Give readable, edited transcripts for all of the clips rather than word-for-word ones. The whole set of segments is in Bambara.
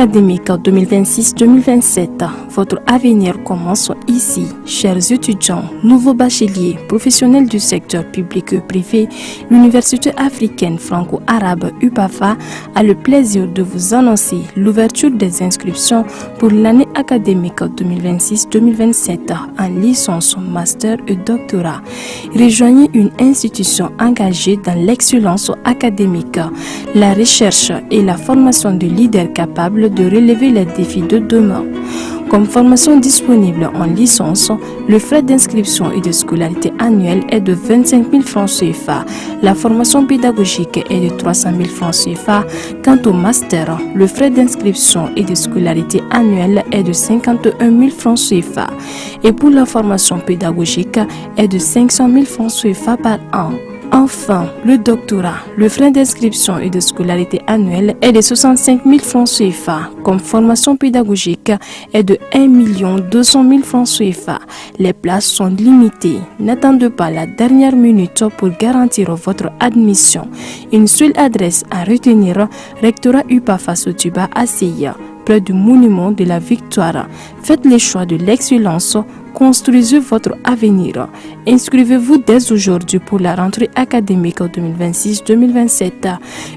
académique 2026-2027, votre avenir commence ici. Chers étudiants, nouveaux bacheliers, professionnels du secteur public et privé, l'Université africaine franco-arabe UPAFA a le plaisir de vous annoncer l'ouverture des inscriptions pour l'année académique 2026-2027 en licence, master et doctorat. Rejoignez une institution engagée dans l'excellence académique, la recherche et la formation de leaders capables de relever les défis de demain. Comme formation disponible en licence, le frais d'inscription et de scolarité annuelle est de 25 000 francs CFA. La formation pédagogique est de 300 000 francs CFA. Quant au master, le frais d'inscription et de scolarité annuelle est de 51 000 francs CFA. Et pour la formation pédagogique est de 500 000 francs CFA par an. Enfin, le doctorat, le frais d'inscription et de scolarité annuelle est de 65 000 francs CFA. Comme formation pédagogique est de 1 200 000 francs CFA. Les places sont limitées. N'attendez pas la dernière minute pour garantir votre admission. Une seule adresse à retenir, Rectorat UPAFA Sotuba ACI, près du monument de la Victoire. Faites le choix de l'excellence. Construisez votre avenir. Inscrivez-vous dès aujourd'hui pour la rentrée académique 2026-2027.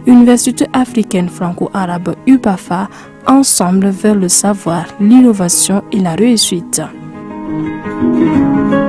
Université africaine franco-arabe UPAFA, ensemble vers le savoir, l'innovation et la réussite.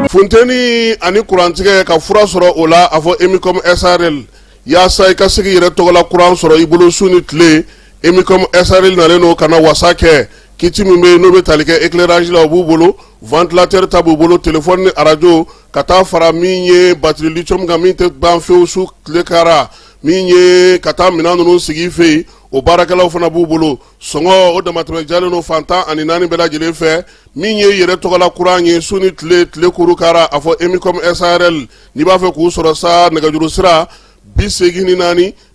Funteni ani kurantigɛ ka fura sɔrɔ o la, a fɔ Emicom SARL, yaasa i ka se k'i yɛrɛ tɔgɔla kuran sɔrɔ i bolo su ni tile. Emicom SARL nalen don ka na wasa kɛ. Kit min bɛ yen n'o bɛ tali kɛ éclairage la, o b'u bolo, ventilateur ta b'u bolo, téléphone ni arajo, ka taa fara min ye batterie lithium kan, min tɛ ban fewu su tile kara, min ye ka taa minɛn ninnu sigi i fɛ yen, o baarakɛlaw fana b'u bolo. Sɔngɔ o damatɛmɛ jalen don fan 14 bɛɛ lajɛlen fɛ. Min ye yɛrɛ tɔgɔla kuran ye su ni tile, tile kuru kara, a fɔ Emicom SARL. N'i b'a fɛ k'u sɔrɔ sa, nɛgɛjuru sira 84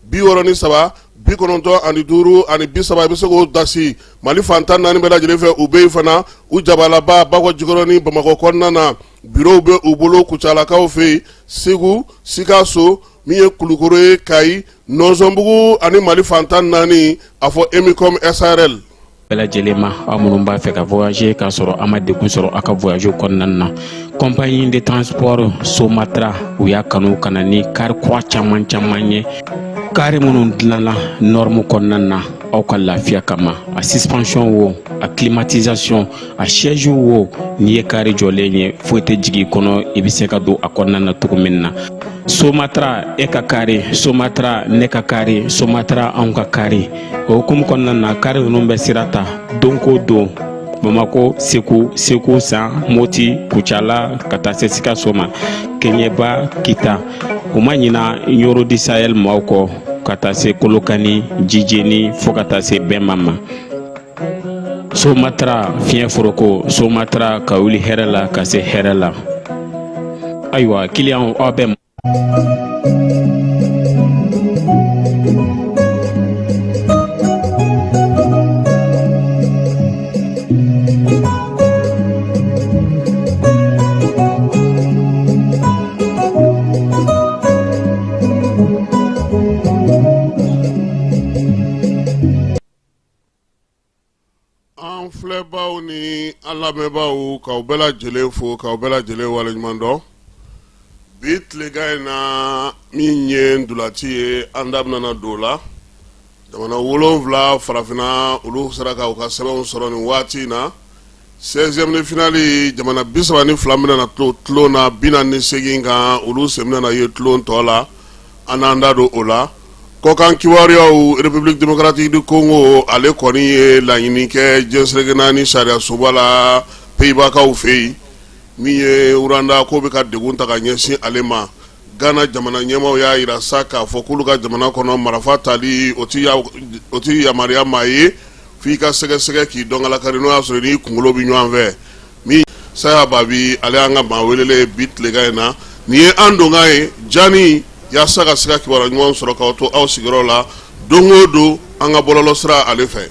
63 95 30, i bɛ se k'o dasi Mali fan 14 bɛɛ lajɛlen fɛ. U bɛ yen fana, u jabalaba Bakɔ Jikɔrɔni Bamakɔ kɔnɔna na, bureau bɛ u bolo Kucalakaw fɛ yen, Segu, Sikaso, min ye Kulukoro ye, Kayi, Nɔnsɔnbugu ani Mali fan 14, a fɔ Emicom SARL. Bɛɛ lajɛlen ma, aw minnu b'a fɛ ka voyager k'a sɔrɔ a ma degun sɔrɔ aw ka voyage kɔnɔna na, compagnie de transport Somatra, u y'a kanu ka na ni kari kura caman caman ye, kari minnu dilanna norme kɔnɔna na aw ka lafiya kama. A suspension wo, a climatisation, a siège wo, n'i ye kari jɔlen ye, foyi tɛ jigin i kɔnɔ, i bɛ se ka don a kɔnɔna na cogo min na. Somatra, e ka kari, Somatra, ne ka kari, Somatra, anw ka kari. O hukumu kɔnɔna na, kari ninnu bɛ sira ta don ko don Bamako, Segu, Segu San, Moti, Kucala, ka taa se Sikaso ma, Keɲeba, Kita. U ma ɲina Ɲoro du Sahel maaw kɔ, ka taa se Kolokani, Jijeni, fo ka taa se Bɛnba ma. Somatra, fiɲɛ foroko, Somatra, ka wuli hɛrɛ la ka se hɛrɛ la. Ayiwa, kiliyanw, aw bɛ An filɛbaw ni an lamɛnbaaw, k'aw bɛɛ lajɛlen fo, k'aw bɛɛ lajɛlen waleɲuman dɔn. Bi tilegan in na, min ye ntolaci ye, an da bɛna don o la. Jamana 7 farafinna, olu sera ka u ka sɛbɛnw sɔrɔ nin waati in na. 16e de finale, jamana 32 bɛna na tulon na, 48 kan, olu sen bɛna na ye tulon tɔ la. An n'an da don o la. Kɔkan kibaruyaw, République démocratique du Congo, ale kɔni ye laɲini kɛ diɲɛ seleke naani sariya soba la Pays-Bas-kaw fɛ yen. Min ye Rwanda ko bɛ ka degun ta ka ɲɛsin ale ma. Ghana jamana ɲɛmaaw y'a jira sa k'a fɔ k'olu ka jamana kɔnɔ, marifa tali o tɛ yamaruya maa ye, f'i ka sɛgɛsɛgɛ k'i dɔn kari, n'o y'a sɔrɔ n'i kunkolo bɛ ɲɔgɔn fɛ. Min Saya Babi, ale y'an ka maa welelen bi tilegan in na. Nin ye an donkan ye jani, yaasa ka se ka kibaruya ɲuman sɔrɔ k'aw to aw sigiyɔrɔ la don o don an ka bɔlɔlɔ sira ale fɛ.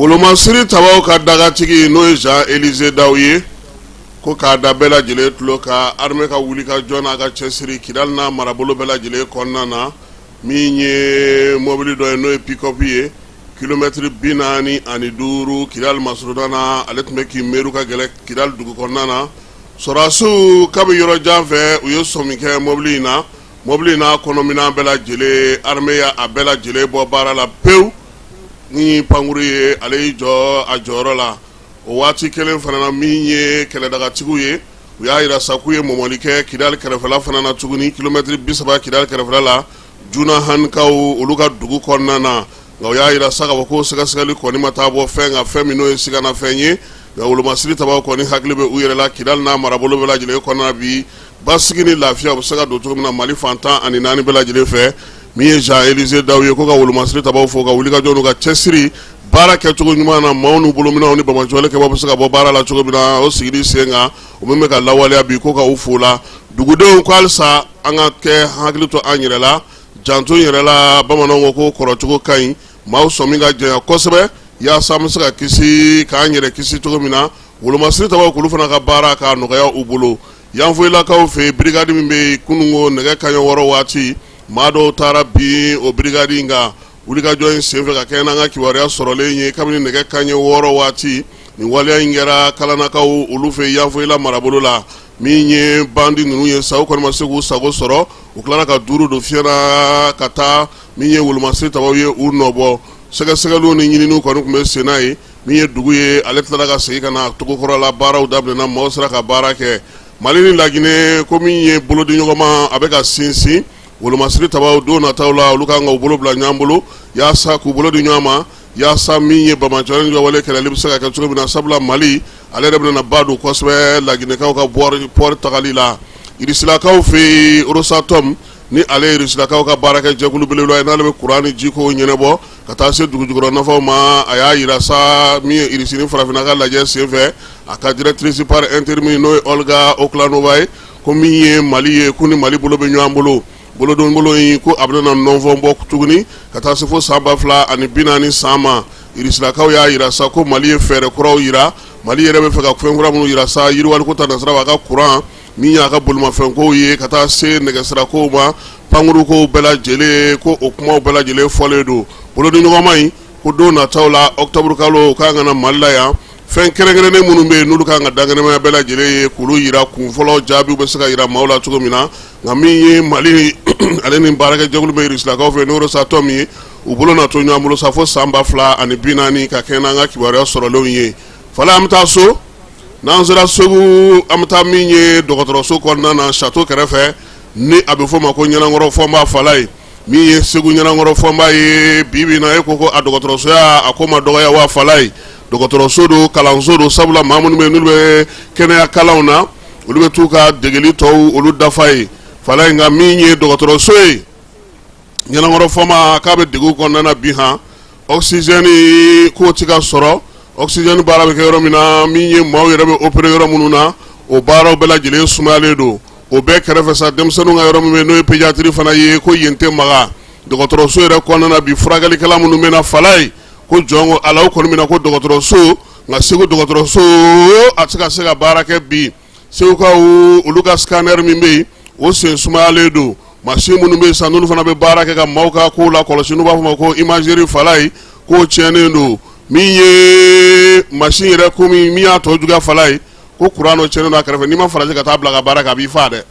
Wolomasiri tabaw ka dagatigi n'o ye Jean Élisée Daw ye, ko k'a da bɛɛ lajɛlen tulo kan armée ka wuli ka jɔ n'a ka cɛsiri Kidali n'a marabolo bɛɛ lajɛlen kɔnɔna na, min ye mobili dɔ ye n'o ye pick-up ye, kilomɛtiri 45 Kidali masurunda na, ale tun bɛ k'i meru ka gɛlɛn Kidali dugu kɔnɔna na. Sɔrɔdasiw kabi yɔrɔ jan fɛ, u ye sɔmi kɛ mobili in na. Mobili in n'a kɔnɔminɛn bɛɛ lajɛlen, armée y'a bɛɛ lajɛlen bɔ baara la pewu ni pankuru ye. Ale y'i jɔ a jɔyɔrɔ la. O waati kelen fana na, min ye kɛlɛdagatigiw ye, u y'a jira sa k'u ye mɔmɔli kɛ Kidali kɛrɛfɛla fana na tuguni, kilomɛtiri 30 Kidali kɛrɛfɛla la, Junahankaw olu ka dugu kɔnɔna na. Nka u y'a jira sa k'a fɔ ko sɛgɛsɛgɛli kɔni ma taa bɔ fɛn kan, fɛn min n'o ye siganafɛn ye. Nka wolomasiri tabaw kɔni hakili bɛ u yɛrɛ la Kidali n'a marabolo bɛɛ lajɛlen kɔnɔna bi, basigi ni lafiya u bɛ se ka don cogo min na Mali fan 14 bɛɛ lajɛlen fɛ. Min ye Jean Élisée Daw ye, ko ka wolomasiri tabaw fo ka wulikajɔ n'u ka cɛsiri baara kɛcogo ɲuman na, maaw n'u bolominɛnw ni banbaanciwale kɛbaw bɛ se ka bɔ baara la cogo min na, o sigili sen kan, o min bɛ ka lawaleya bi, ko ka u fo la. Dugudenw ko halisa an ka kɛ hakili to an yɛrɛ la, janto yɛrɛ la. Bamananw ko ko kɔrɔcogo ka ɲi, maaw sɔmi ka janya kosɛbɛ yaasa an bɛ se ka kisi, k'an yɛrɛ kisi cogo min na. Wolomasiri tabaw k'olu fana ka baara k'a nɔgɔya u bolo. Yanfolilakaw fɛ, brigade min bɛ yen, kununko nɛgɛ kanɲɛ 6 waati, maa dɔw taara bin o brigade in kan. Wulikajɔ in senfɛ, ka kɛɲɛ n'an ka kibaruya sɔrɔlen ye, kabini nɛgɛ kanɲɛ 6 waati, nin waleya in kɛra Kalanakaw olu fɛ Yanfolila marabolo la. Min ye bandi ninnu ye sa, u kɔni ma se k'u sago sɔrɔ. U tilara ka duuru don fiɲɛ na ka taa. Min ye wolomasiri tabaw ye, u nɔbɔ. Sɛgɛsɛgɛliw ni ɲininiw kɔni tun bɛ senna ye. Min ye dugu ye, ale tilara ka segin ka na cogo kɔrɔ la. Baaraw daminɛna, maaw sera ka baara kɛ. Mali ni Laginɛ, ko min ye bolodiɲɔgɔnma, a bɛ ka sinsin. Wolomasiri tabaw, don nataw la, olu kan ka u bolo bila ɲɔgɔn bolo yaasa k'u bolo di ɲɔgɔn ma, yaasa min ye banbaanciwale wale kɛlɛli bɛ se ka kɛ cogo min na. Sabula Mali ale yɛrɛ bɛna ba don kosɛbɛ Laginɛkaw ka port tagali la. Irisilakaw fɛ yen, Rosatom, ni ale ye Irisilakaw ka baarakɛ jɛkulu belebeleba ye, n'ale bɛ kuran ni jiko ɲɛnabɔ ka taa se dugujukɔrɔ nafaw ma, a y'a jira sa, min ye Irisi ni farafinna ka lajɛ senfɛ, a ka directrice par intérim, n'o ye Olga Oklanova ye, ko min ye Mali ye, ko ni Mali bolo bɛ ɲɔgɔn bolo, bolodonbolo in, ko a bɛna nɔnfɔn bɔ tuguni ka taa se fo san 2040 san ma. Irisilakaw y'a jira sa ko Mali ye fɛɛrɛ kuraw jira. Mali yɛrɛ bɛ fɛ ka fɛn kura minnu jira sa, yiriwaliko ta nasira, a ka kuran, min y'a ka bolimafɛnkow ye, ka taa se nɛgɛsirakow ma, pankurukow bɛɛ lajɛlen, ko o kumaw bɛɛ lajɛlen fɔlen don. Bolodiɲɔgɔnma in, ko don nataw la, octobre kalo, u kan ka na Mali la yan. Fɛn kɛrɛnkɛrɛnnen minnu bɛ yen, n'olu kan ka dankɛnɛmaya bɛɛ lajɛlen ye, k'olu jira kun fɔlɔ, jaabiw bɛ se ka jira maaw la cogo min na. Nka min ye Mali ale ni baarakɛjɛkulu bɛ Irisilakaw fɛ, n'o Rosatom ye, u bolo na to ɲɔgɔn bolo sa fo san 2040, ka kɛɲɛ n'an ka kibaruya sɔrɔlenw ye. Fala, an bɛ taa so. N'an sera Segu, an bɛ taa min ye dɔgɔtɔrɔso kɔnɔna na, château kɛrɛfɛ, ni a bɛ f'o ma ko Ɲanankɔrɔ Fɔnba. Fala ye min ye Segu Ɲanankɔrɔ Fɔnba ye bi bi na, e ko ko a dɔgɔtɔrɔsoya a ko ma dɔgɔya wa? Fala ye dɔgɔtɔrɔso don, kalanso don, sabula maa minnu bɛ yen, n'olu bɛ kɛnɛya kalanw na, olu bɛ t'u ka degeli tɔw olu dafa ye. Fala ye, nka min ye dɔgɔtɔrɔso ye Ɲanankɔrɔ Fɔnba, k'a bɛ degun kɔnɔna na bi han. Oxygène k'o tɛ ka sɔrɔ. Oxygène baara bɛ kɛ yɔrɔ min na, min ye maaw yɛrɛ bɛ opérer yɔrɔ minnu na, o baaraw bɛɛ lajɛlen sumayalen don. O bɛɛ kɛrɛfɛ sa, denmisɛnninw ka yɔrɔ min bɛ, n'o ye pédiatrie fana ye, ko yen tɛ maga. Dɔgɔtɔrɔso yɛrɛ kɔnɔna na bi, furakɛlikɛla minnu bɛ na, Fala ye, ko jɔn ko Ala, u kɔni bɛna ko dɔgɔtɔrɔso, nka Segu dɔgɔtɔrɔso a tɛ ka se ka baara kɛ bi. Segukaw olu ka scanner min bɛ yen, o sen sumayalen don. Machine minnu bɛ yen sa, n'olu fana bɛ baara kɛ ka maaw ka kow lakɔlɔsi, n'u b'a fɔ ma ko imagerie, Fala ye, k'o tiɲɛnen don. Min ye machine yɛrɛ ko min y'a tɔ juguya, Fala ye, ko kuran dɔ tiɲɛnen don a kɛrɛfɛ. N'i ma farati ka taa bila ka baara kɛ, a b'i faa dɛ.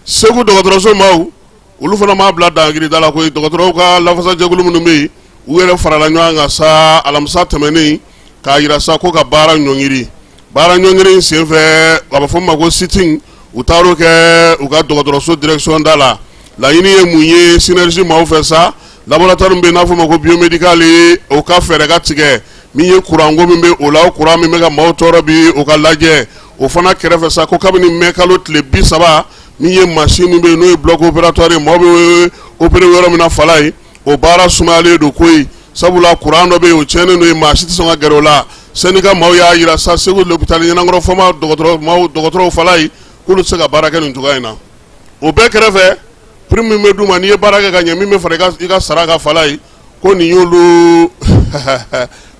Segu dɔgɔtɔrɔso maaw, olu fana m'a bila dangirida la koyi. Dɔgɔtɔrɔw ka lafasajɛkulu minnu bɛ yen, u yɛrɛ farala ɲɔgɔn kan sa alamisa tɛmɛnen k'a jira sa ko ka baara ɲɔngiri. Baara ɲɔngiri in senfɛ, a bɛ fɔ min ma ko sit-in, u taar'o kɛ u ka dɔgɔtɔrɔso direction da la. Laɲini ye mun ye synergie maaw fɛ sa? Laboratoire min bɛ yen, n'a fɔ ma ko biomédical, o ka fɛɛrɛ ka tigɛ. Min ye kuranko min bɛ o la, o kuran min bɛ ka maaw tɔɔrɔ bi, o ka lajɛ. O fana kɛrɛfɛ sa, ko kabini mɛ kalo tile 30, min ye machine min bɛ yen, n'o ye bloc opératoire ye, maaw bɛ opérer yɔrɔ min na, Fala ye, o baara sumayalen don koyi, sabula kuran dɔ bɛ yen, o tiɲɛnen don yen, maa si tɛ sɔn ka gɛrɛ o la. Syndicat maaw y'a jira sa, Segu l'hôpital Ɲanankɔrɔ Fɔnba dɔgɔtɔrɔ maaw, dɔgɔtɔrɔw, Fala ye, k'olu tɛ se ka baara kɛ nin cogoya in na. O bɛɛ kɛrɛfɛ, prime min bɛ d'u ma n'i ye baara kɛ ka ɲɛ, min bɛ fara i ka sara kan, Fala ye, ko nin y'olu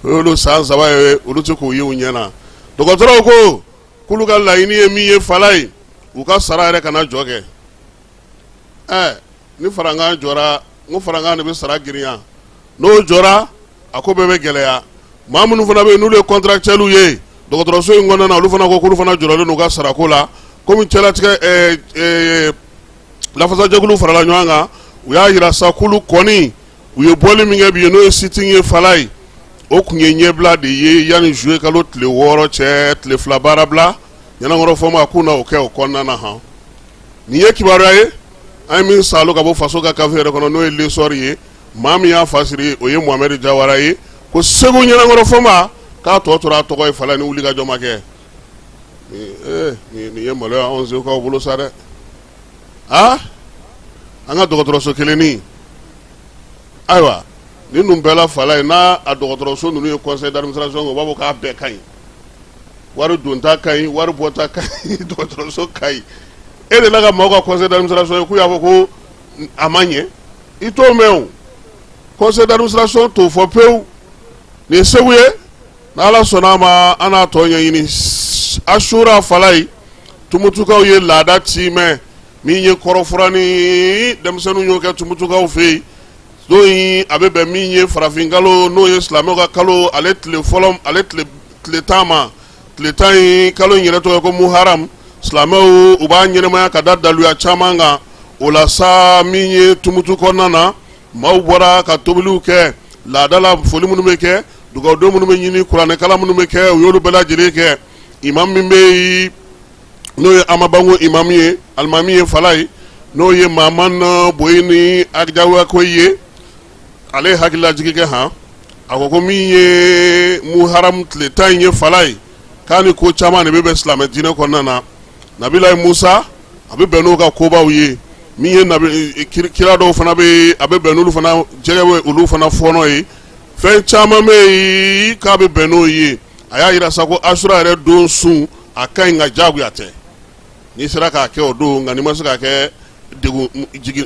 O y'olu san 3 ye, olu tɛ k'o ye u ɲɛ na. Dɔgɔtɔrɔw ko k'olu ka laɲini ye min ye Falaye, u ka sara yɛrɛ kana jɔ kɛ. Ɛ ni farankan jɔra, n ko farankan de bɛ sara girinya, n'o jɔra a ko bɛɛ bɛ gɛlɛya. Maa minnu fana bɛ yen n'olu ye contractuels ye dɔgɔtɔrɔso in kɔnɔna na, olu fana ko k'olu fana jɔrɔlen don u ka sarako la. Komi cɛlatigɛ lafasajɛkulu farala ɲɔgɔn kan, u y'a jira sa k'olu kɔni u ye bɔli min kɛ bi ye, n'o ye sit-in ye Falaye, o tun ye ɲɛbila de ye yanni juillet kalo tile 6 cɛ, tile 2 baarabila ɲɛnakɔrɔ fɔma k'u na o kɛ o kɔnɔna na. Hɔn, nin ye kibaruya ye an ye min salo ka bɔ faso ka gafe yɛrɛ kɔnɔ, n'o ye L'Essor ye. Maa min y'a fasiri, o ye Mohamed Jawara ye. Ko Segu ɲɛnakɔrɔ fɔma k'a tɔ tora a tɔgɔ ye Falaye ni wuli ka jɔ ma kɛ. Nin ye maloya anw Segukaw bolo sa dɛ. Aa, an ka dɔgɔtɔrɔso kelennin, ayiwa, nin ninnu bɛɛ la Falaye, n'a a dɔgɔtɔrɔso ninnu ye conseil d'administration kɛ, u b'a fɔ k'a bɛɛ ka ɲi, wari donta ka ɲi, wari bɔta ka ɲi, dɔgɔtɔrɔso ka ɲi. E de la ka maaw ka conseil d'administration ye k'u y'a fɔ ko a ma ɲɛ? I t'o mɛn o. Conseil d'administration t'o fɔ pewu. Nin ye Segu ye. N'Ala sɔnna a ma, an n'a tɔ ɲɛɲini. Asura Falaye, Tumutukaw ye laada timɛ min ye kɔrɔfura ni denmisɛnninw y'o kɛ Tumutukaw fɛ yen. Don in a bɛ bɛn min ye farafin kalo, n'o ye silamɛw ka kalo, ale tile fɔlɔ, ale tile 10 ma. Tile 10 in, kalo in yɛrɛ tɔgɔ ye ko Muharam. Silamɛw u b'a ɲɛnamaya ka da daluya caman kan. O la sa, min ye Tumutu kɔnɔna na, maaw bɔra ka tobiliw kɛ, laadala foli minnu bɛ kɛ, dugawudon minnu bɛ ɲini, kuranɛkalan minnu bɛ kɛ, u y'olu bɛɛ lajɛlen kɛ. Imam min bɛ yen, n'o ye Amabango imamu ye, alimami ye Falaye, n'o ye Maman Boyini Adjawako ye, ale ye hakililajigi kɛ. Han, a ko ko min ye Muharam tile 10 in ye Falaye, k'a ni ko caman de bɛ bɛn silamɛ diinɛ kɔnɔna na. Nabilayi Musa, a bɛ bɛn n'o ka kobaw ye. Min ye nabi kira dɔw fana bɛ yen, a bɛ bɛn n'olu fana jɛgɛ bɛ olu fana fɔɔnɔ ye. Fɛn caman bɛ yen k'a bɛ bɛn n'o ye. A y'a jira sa ko Asura yɛrɛ don sun, a ka ɲi, nka diyagoya tɛ. N'i sera k'a kɛ o don, nka n'i ma se k'a kɛ, degun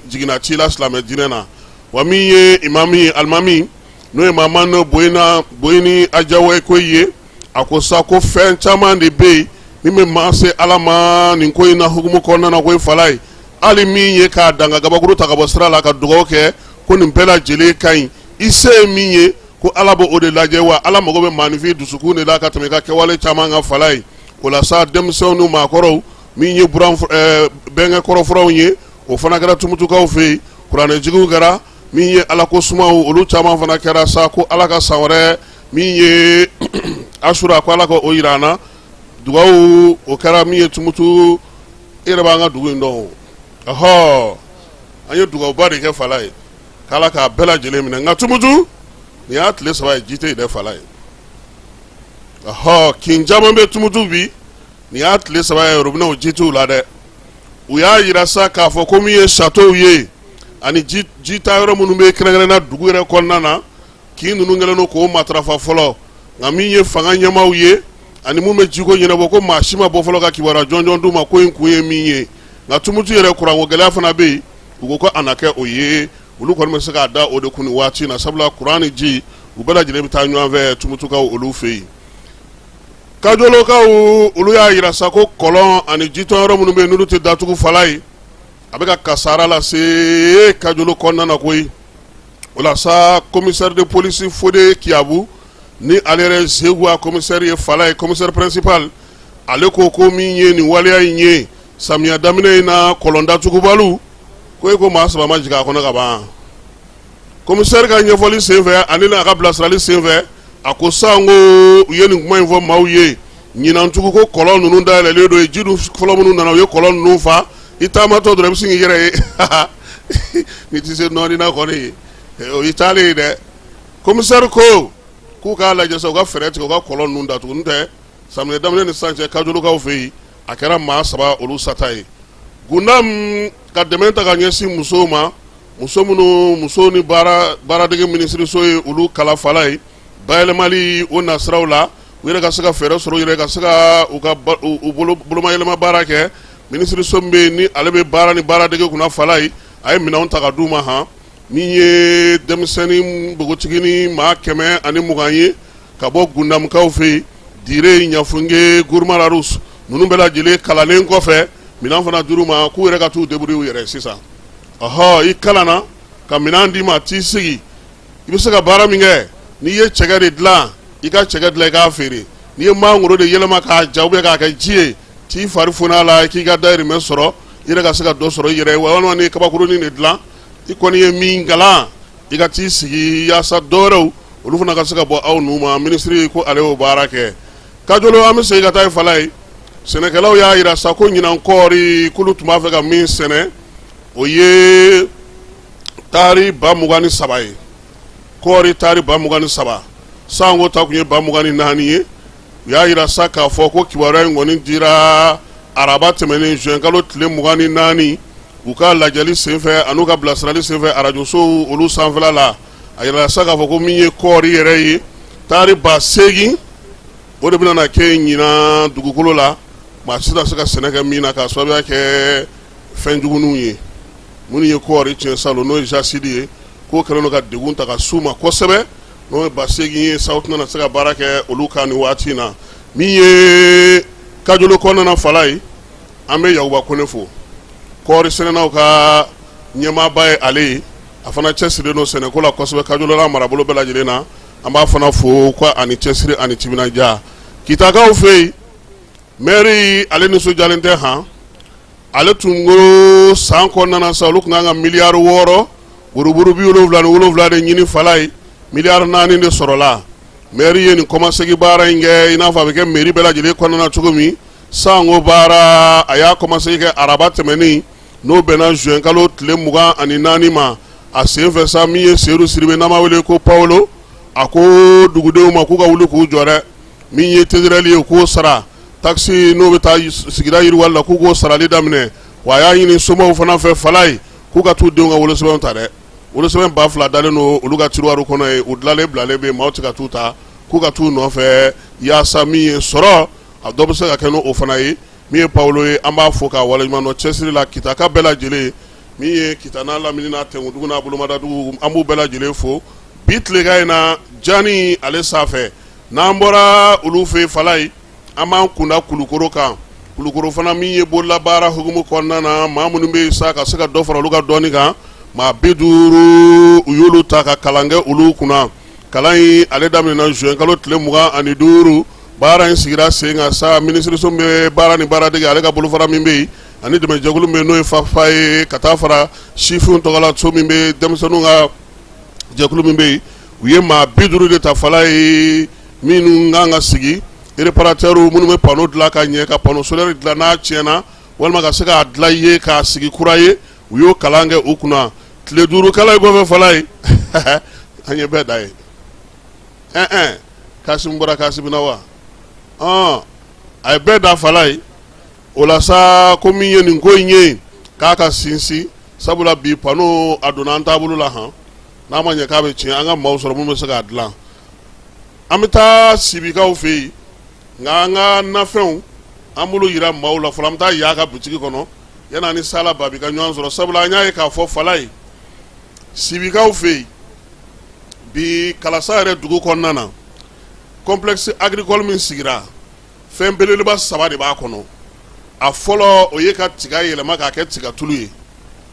jiginna ci la silamɛ diinɛ na. Wa min ye imami ye, alimami, n'o ye Maman Boyini Adjaweko ye, a ko sa ko fɛn caman de bɛ yen min bɛ maa se Ala ma nin ko in na hukumu kɔnɔna na ko ye Falaye. Hali min ye k'a dan ka gabakuru ta ka bɔ sira la ka dugawu kɛ, ko nin bɛɛ lajɛlen ka ɲi. I se ye min ye, ko Ala b'o o de lajɛ, wa Ala mago bɛ maaninfin dusukun de la ka tɛmɛ i ka kɛwale caman kan Falaye. O la sa, denmisɛnw ni maakɔrɔw, min ye buran bɛnkɛ kɔrɔfuraw ye, o fana kɛra Tumutukaw fɛ yen. Kuranɛjigiw kɛra, min ye Ala ko sumaw, olu caman fana kɛra sa. Ko Ala ka san wɛrɛ min ye Asura, ko Ala ka o jira an na. Dugawu o kɛra min ye Tumutu. E yɛrɛ b'an ka dugu in dɔn o. Ɔhɔ, an ye dugawuba de kɛ Falaye, k'Ala k'a bɛɛ lajɛlen minɛ. Nka Tumutu, nin y'a tile 3 ye, ji tɛ yen dɛ Falaye. Ɔhɔ, kin caman bɛ Tumutu bi, nin y'a tile 3 ye, robinet ji t'u la dɛ. U y'a jira sa k'a fɔ ko min ye château ye ani ji ta yɔrɔ minnu bɛ kɛrɛnkɛrɛnna dugu yɛrɛ kɔnɔna na, kin ninnu kɛlen don k'o matarafa fɔlɔ. Nka min ye fanga ɲɛmaaw ye ani min bɛ jiko ɲɛnabɔ, ko maa si ma bɔ fɔlɔ ka kibaruya jɔnjɔn d'u ma ko in kun ye min ye. Nka Tumutu yɛrɛ, kuranko gɛlɛya fana bɛ yen. U ko ko a na kɛ o ye, olu kɔni bɛ se k'a da o de kun nin waati na, sabula kuran ni ji, u bɛɛ lajɛlen bɛ taa ɲɔgɔn fɛ Tumutukaw olu fɛ yen. Kajolokaw, olu y'a jira sa ko kɔlɔn ani jitɔn yɔrɔ minnu bɛ yen, n'olu tɛ datugu Falaye, a bɛ ka kasaara lase Kajolo kɔnɔna na koyi. O la sa, commissaire de police Fode Kiyabu, ni ale yɛrɛ Zeguwa commissaire ye Falaye, commissaire principal, ale ko ko min ye nin waleya in ye samiya daminɛ in na, kɔlɔn datugubaliw ko e ko maa 3 ma jigin a kɔnɔ ka ban. Commissaire ka ɲɛfɔli senfɛ ani a ka bilasirali senfɛ, a ko san ko u ye nin kuma in fɔ maaw ye ɲinantugu, ko kɔlɔn ninnu dayɛlɛlen don ye. Ji dun fɔlɔ minnu nana, u ye kɔlɔn ninnu fa. I taamatɔ dɔrɔn, i bɛ sin k'i yɛrɛ ye n'i tɛ se nɔɔni na kɔni, o y'i taalen ye dɛ. Commissaire ko k'u k'a lajɛ sa, u ka fɛɛrɛ tigɛ, u ka kɔlɔn ninnu datugu. N'o tɛ, samiya daminɛ ni sisan cɛ, Kajolokaw fɛ yen, a kɛra maa 3 olu sata ye. Gundam ka dɛmɛ ta ka ɲɛsin musow ma, muso minnu muso ni baaradege minisiriso ye olu kala Falaye bayɛlɛmali o nasiraw la, u yɛrɛ ka se ka fɛɛrɛ sɔrɔ, u yɛrɛ ka se ka u ka u bolomayɛlɛma baara kɛ. Minisiriso min bɛ yen, ni ale bɛ baara ni baaradege kunna Falaye, a ye minɛnw ta ka d'u ma. Han, min ye denmisɛnnin npogotiginin maa 120 ye. ka bɔ Gundamukaw fɛ yen, Dire, Ɲafunke, Gourma Rharous, ninnu bɛɛ lajɛlen kalannen kɔfɛ, minɛn fana dir'u ma k'u yɛrɛ ka t'u débrouiller u yɛrɛ ye sisan. Ɔhɔ, i kalanna ka minɛn d'i ma, t'i sigi, i bɛ se ka baara min kɛ, n'i ye cɛkɛ de dilan, i ka cɛkɛ dilan, i k'a feere. N'i ye mangoro de yɛlɛma k'a ja ou bien k'a kɛ ji ye, t'i fari foni a la, k'i ka dayirimɛ sɔrɔ, i yɛrɛ ka se ka dɔ sɔrɔ i yɛrɛ ye. Walima n'i ye kabakurunin de dilan, i kɔni ye min kalan, i ka t'i sigi yaasa dɔwɛrɛw olu fana ka se ka bɔ aw nu ma. Minisiri ko ale y'o baara kɛ. Kajolo, an bɛ segin ka taa yen Falaye. Sɛnɛkɛlaw y'a jira sa ko ɲinan kɔɔri, k'olu tun b'a fɛ ka min sɛnɛ, o ye taari 23,000 ye, kɔɔri taari 23,000. Sanko ta tun ye 24,000 ye. U y'a jira sa k'a fɔ ko kibaruya in kɔni dira araba tɛmɛnen, juin kalo tile 24, u ka lajɛli senfɛ an'u ka bilasirali senfɛ arajosow olu sanfɛla la. A yirala sa k'a fɔ ko min ye kɔɔri yɛrɛ ye, taari 8,000, o de bɛna na kɛ ɲinan dugukolo la, maa si tɛna se ka sɛnɛ kɛ min na, k'a sababuya kɛ fɛn juguninw ye minnu ye kɔɔri tiɲɛ salon, n'o ye jasside ye, k'o kɛlen don ka degun ta ka s'u ma kosɛbɛ. N'o ye 8,000 ye sa, u tɛna se ka baara kɛ olu kan nin waati in na. Min ye Kajolo kɔnɔna Falaye, an bɛ Yakuba Kone fo, kɔɔri sɛnɛnaw ka ɲɛmaaba ye ale ye. A fana cɛsirilen don sɛnɛko la kosɛbɛ Kajolo n'a marabolo bɛɛ lajɛlen na. An b'a fana fo ko a ni cɛsiri ani timinandiya. Kitakaw fɛ yen, mɛri ale nisɔndiyalen tɛ han. Ale tun ko san kɔnɔna sa, olu tun kan ka miliyari 6 buruburu 77 de ɲini Falaye, miliyari 4 de sɔrɔla. Mɛri ye nin kɔmasegin baara in kɛ i n'a fɔ a bɛ kɛ mɛri bɛɛ lajɛlen kɔnɔna cogo min. Sanko baara, a y'a kɔmasegin kɛ araba tɛmɛnen, n'o bɛnna juin kalo tile 24 ma. A senfɛ sa, min ye Seyidu Sidibe, n'an b'a wele ko Pawolo, a ko dugudenw ma k'u ka wuli k'u jɔ dɛ. Min ye TDR ye, k'o sara, taxe n'o bɛ taa sigida yiriwali la, k'u k'o sarali daminɛ. Wa a y'a ɲini somaw fana fɛ Falaye, k'u ka t'u denw ka wolosɛbɛnw ta dɛ. Wolosɛbɛn 2000 dalen don olu ka tiroir kɔnɔ yen, u dilanlen bilalen bɛ yen, maaw tɛ ka t'u ta, k'u ka t'u nɔfɛ yaasa min ye sɔrɔ, a dɔ bɛ se ka kɛ n'o fana ye. Min ye Pawolo ye, an b'a fo k'a waleɲuman dɔn cɛsiri la. Kitaka bɛɛ lajɛlen, min ye Kita n'a lamini n'a tɛnkudugu n'a bolomadadugu, an b'u bɛɛ lajɛlen fo bi tilegan in na jani ale sanfɛ. N'an bɔra olu fɛ Falaye, an b'an kunda Kulukoro kan. Kulukoro fana, min ye bololabaara hukumu kɔnɔna na, maa minnu bɛ yen sa ka se ka dɔ fara olu ka dɔnni kan, maa 50, u y'olu ta ka kalan kɛ olu kunna. Kalan in ale daminɛna juin kalo tile 25. Baara in sigira sen kan sa, minisiriso min bɛ baara ni baaradege, ale ka bolofara min bɛ yen, ani dɛmɛjɛkulu min bɛ yen, n'o ye FAFPA ye, ka taa fara sifinw tɔgɔla so min bɛ, denmisɛnninw ka jɛkulu min bɛ yen, u ye maa 50 de ta Falaye, minnu kan ka sigi réparateur, minnu bɛ panneau dilan ka ɲɛ, ka panneau solaire dilan n'a tiɲɛna, walima ka se k'a dilan i ye k'a sigi kura ye. U y'o kalan kɛ u kunna tile 5 kalan in kɔfɛ Falaye, an ye bɛɛ da ye. Ɛn Kasimu bɔra Kasimu na wa, a ye bɛɛ da Falaye. O la sa, ko min ye nin ko in ye, k'a ka sinsin, sabula bi panneau a donna an taabolo la han, n'a ma ɲɛ k'a bɛ tiɲɛ, an ka maaw sɔrɔ minnu bɛ se k'a dilan. An bɛ taa Sibikaw fɛ yen, nka an ka nafɛnw an b'olu yira maaw la fɔlɔ. An bɛ taa yaa ka butigi kɔnɔ yanni an ni Sala Babi ka ɲɔgɔn sɔrɔ, sabula an y'a ye k'a fɔ Falaye, Sibikaw fɛ yen bi, Kalasa yɛrɛ dugu kɔnɔna na, complexe agricole min sigira, fɛn belebeleba saba de b'a kɔnɔ. A fɔlɔ, o ye ka tiga yɛlɛma k'a kɛ tigatulu ye,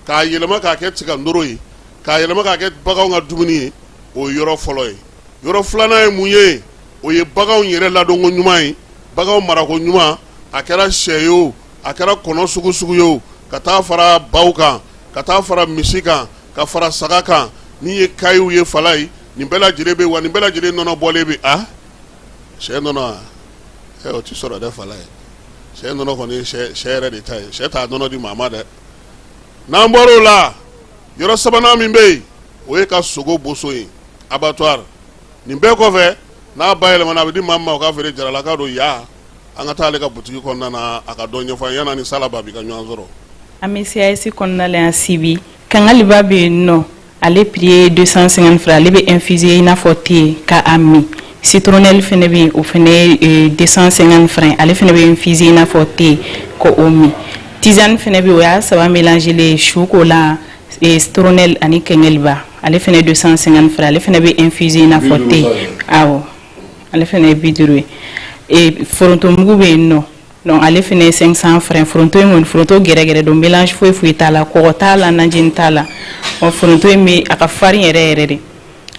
k'a yɛlɛma k'a kɛ tiga noro ye, k'a yɛlɛma k'a kɛ baganw ka dumuni ye. O ye yɔrɔ fɔlɔ ye. Yɔrɔ filanan ye mun ye? O ye baganw yɛrɛ ladonko ɲuman ye, baganw marako ɲuman, a kɛra sɛ ye o, a kɛra kɔnɔ sugu sugu ye o, ka taa fara baw kan, ka taa fara misi kan, ka fara saga kan, min ye kayiw ye Falaye, nin bɛɛ lajɛlen bɛ wa nin bɛɛ lajɛlen nɔnɔ bɔlen bɛ. A sɛ nɔnɔ, o tɛ sɔrɔ dɛ Falaye. Sɛ nɔnɔ kɔni ye sɛ yɛrɛ de ta ye, sɛ t'a nɔnɔ di maa ma dɛ. N'an bɔra o la, yɔrɔ sabanan min bɛ yen, o ye ka sogo boso ye, abattoir. Nin bɛɛ kɔfɛ, n'a bayɛlɛmana, a bɛ di maa min ma o k'a feere. Jaralaka don ya, an ka taa ale ka butigi kɔnɔna na, a ka dɔ ɲɛfɔ an ye yanni an ni Sala Babi ka ɲɔgɔn sɔrɔ. An bɛ CAS kɔnɔna la yan Sibi. Kangaliba bɛ yen nɔ, ale prix ye 250 francs. Ale bɛ infuser i n'a fɔ thé ka a min. Citronnelle fɛnɛ bɛ yen, o fɛnɛ ye 250 francs. Ale fɛnɛ bɛ infuser i n'a fɔ thé ko o min. Tisane fɛnɛ bɛ yen, o y'a saba mélanger ye, su ko la, citronnelle ani kangaliba. Ale fɛnɛ 250 francs. Ale fɛnɛ bɛ infuser i n'a fɔ thé. Awɔ. Ale fana ye 50 ye. Forontomugu bɛ yen nɔ, donc ale fana ye 500 francs. Foronto in kɔni, foronto gɛrɛgɛrɛ don, mélange foyi foyi t'a la, kɔgɔ t'a la, najini t'a la. Ɔ, foronto in bɛ a ka farin yɛrɛ yɛrɛ de.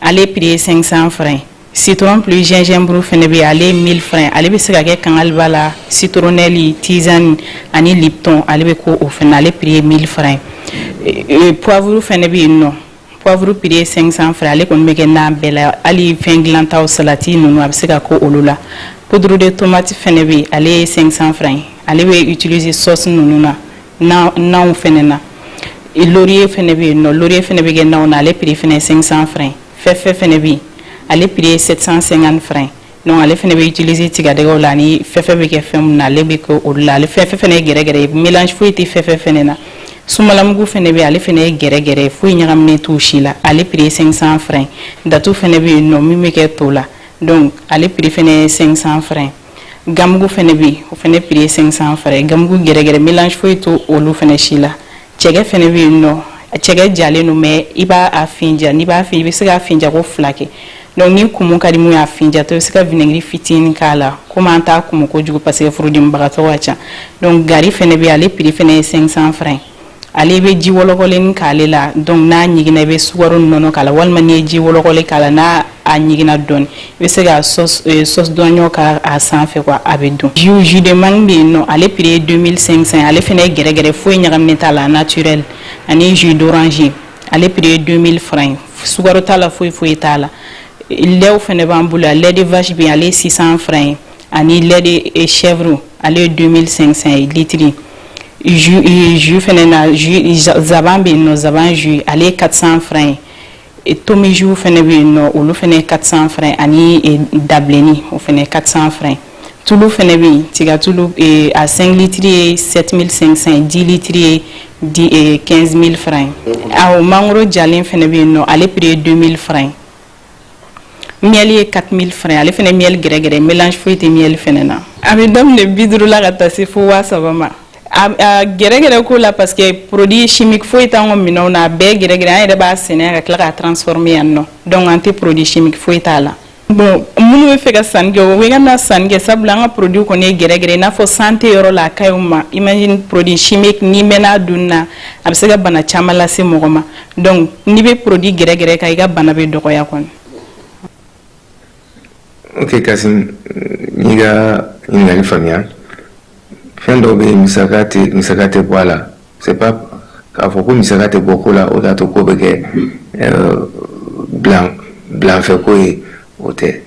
Ale prix ye 500 francs. Citron plus gingembre fana bɛ yen, ale ye 1000 francs. Ale bɛ se ka kɛ kangaliba la, citronnelle, tisane ani Lipton, ale bɛ ko o fana. Ale prix ye 1000 francs. Poivre fana bɛ yen nɔ, poivre prix ye 500 francs. Ale kɔni bɛ kɛ nan bɛɛ la, hali fɛn dilantaw, salati ninnu, a bɛ se ka ko olu la. Poudre de tomate fana bɛ yen, ale ye 500 francs. Ale bɛ utiliser sauce ninnu na, nanw fana na. Laurier fana bɛ yen nɔ, laurier fana bɛ kɛ nanw na, ale prix fana ye 500 francs. Fɛfɛ fana bɛ yen, ale prix ye 750 francs. Donc ale fana bɛ utiliser tigadɛgɛw la, ani fɛfɛ bɛ kɛ fɛn min na, ale bɛ kɛ olu la. Ale fɛfɛ fana ye gɛrɛgɛrɛ ye, mélange foyi tɛ fɛfɛ fana na. Sumalamugu fana bɛ yen, ale fana ye gɛrɛgɛrɛ ye, foyi ɲagaminen t'o si la, ale prix ye 500 francs. Datu fana bɛ yen nɔ, min bɛ kɛ to la, donc ale prix fana ye 500 francs. Gamugu fana bɛ yen, o fana prix ye 500 francs. Gamugu gɛrɛgɛrɛ, mélange foyi t'o olu fana si la. Cɛkɛ fana bɛ yen nɔ, cɛkɛ jalen don, mais i b'a a finja, n'i b'a fin, i bɛ se k'a finja ko fila kɛ. Donc ni kumu ka di mun ye, a finjatɔ, i bɛ se ka vinaigre fitinin k'a la, komi an t'a kumu kojugu parce que furudimibagatɔ ka ca. Donc gari fana bɛ yen, ale prix fana ye 500 francs. Ale bɛ ji wɔlɔkɔlen k'ale la, donc n'a ɲiginna, i bɛ sukaro nɔnɔ k'a la, walima n'i ye ji wɔlɔkɔlen k'a la, n'a a ɲiginna dɔɔni, i bɛ se ka sauce d'oignon k'a sanfɛ quoi, a bɛ dun. Jus de mangue bɛ yen nɔ, ale prix ye 2500. Ale fana ye gɛrɛgɛrɛ, foyi ɲagaminen t'a la, naturel. Ani jus d'orange, ale prix ye 2000 francs, sukaro t'a la, foyi foyi t'a la. Lait fana b'an bolo yan, lait de vache bɛ yen, ale ye 600 francs ye, ani lait de chèvre, ale ye 2500 ye litre. Jus fana na, jus zaban bɛ yen nɔ, zaban jus, ale ye 400 francs ye. Tomi jus fana bɛ yen nɔ, olu fana ye 400 francs, ani dabilenni, o fana ye 400 francs. Tulu fana bɛ yen, tiga tulu, a 5 litres ye 7500, 10 litres ye 15 000 francs. Awɔ, mangoro jalen fana bɛ yen nɔ, ale prix ye 2000 francs. Miel ye 4000 francs. Ale fana miel gɛrɛgɛrɛ, mélange foyi tɛ miel fana na. A bɛ daminɛ 50 la ka taa se fo 3000 ma. A gɛrɛgɛrɛ ko la, parce que produit chimique foyi t'an ka minɛnw na, a bɛɛ gɛrɛgɛrɛ. An yɛrɛ b'a sɛnɛ ka tila k'a transformer yan nɔ, donc an tɛ produit chimique foyi t'a la. Bon, minnu bɛ fɛ ka sanni kɛ, o bɛ ka na sanni kɛ, sabula an ka produit kɔni ye gɛrɛgɛrɛ, i n'a fɔ santé yɔrɔ la, a ka ɲi u ma. Imagine, produit chimique, n'i mɛnna a dunni na, a bɛ se ka bana caman lase mɔgɔ ma. Donc n'i bɛ produit gɛrɛgɛrɛ kan, i ka bana bɛ dɔgɔya kɔni. Ok Kasim, n'i ka ɲininkali faamuya, fɛn dɔw bɛ yen, musaka tɛ bɔ a la. C'est pas k'a fɔ ko musaka tɛ bɔ ko la, o de y'a to ko bɛ kɛ bilan bilanfɛ ko ye, o tɛ.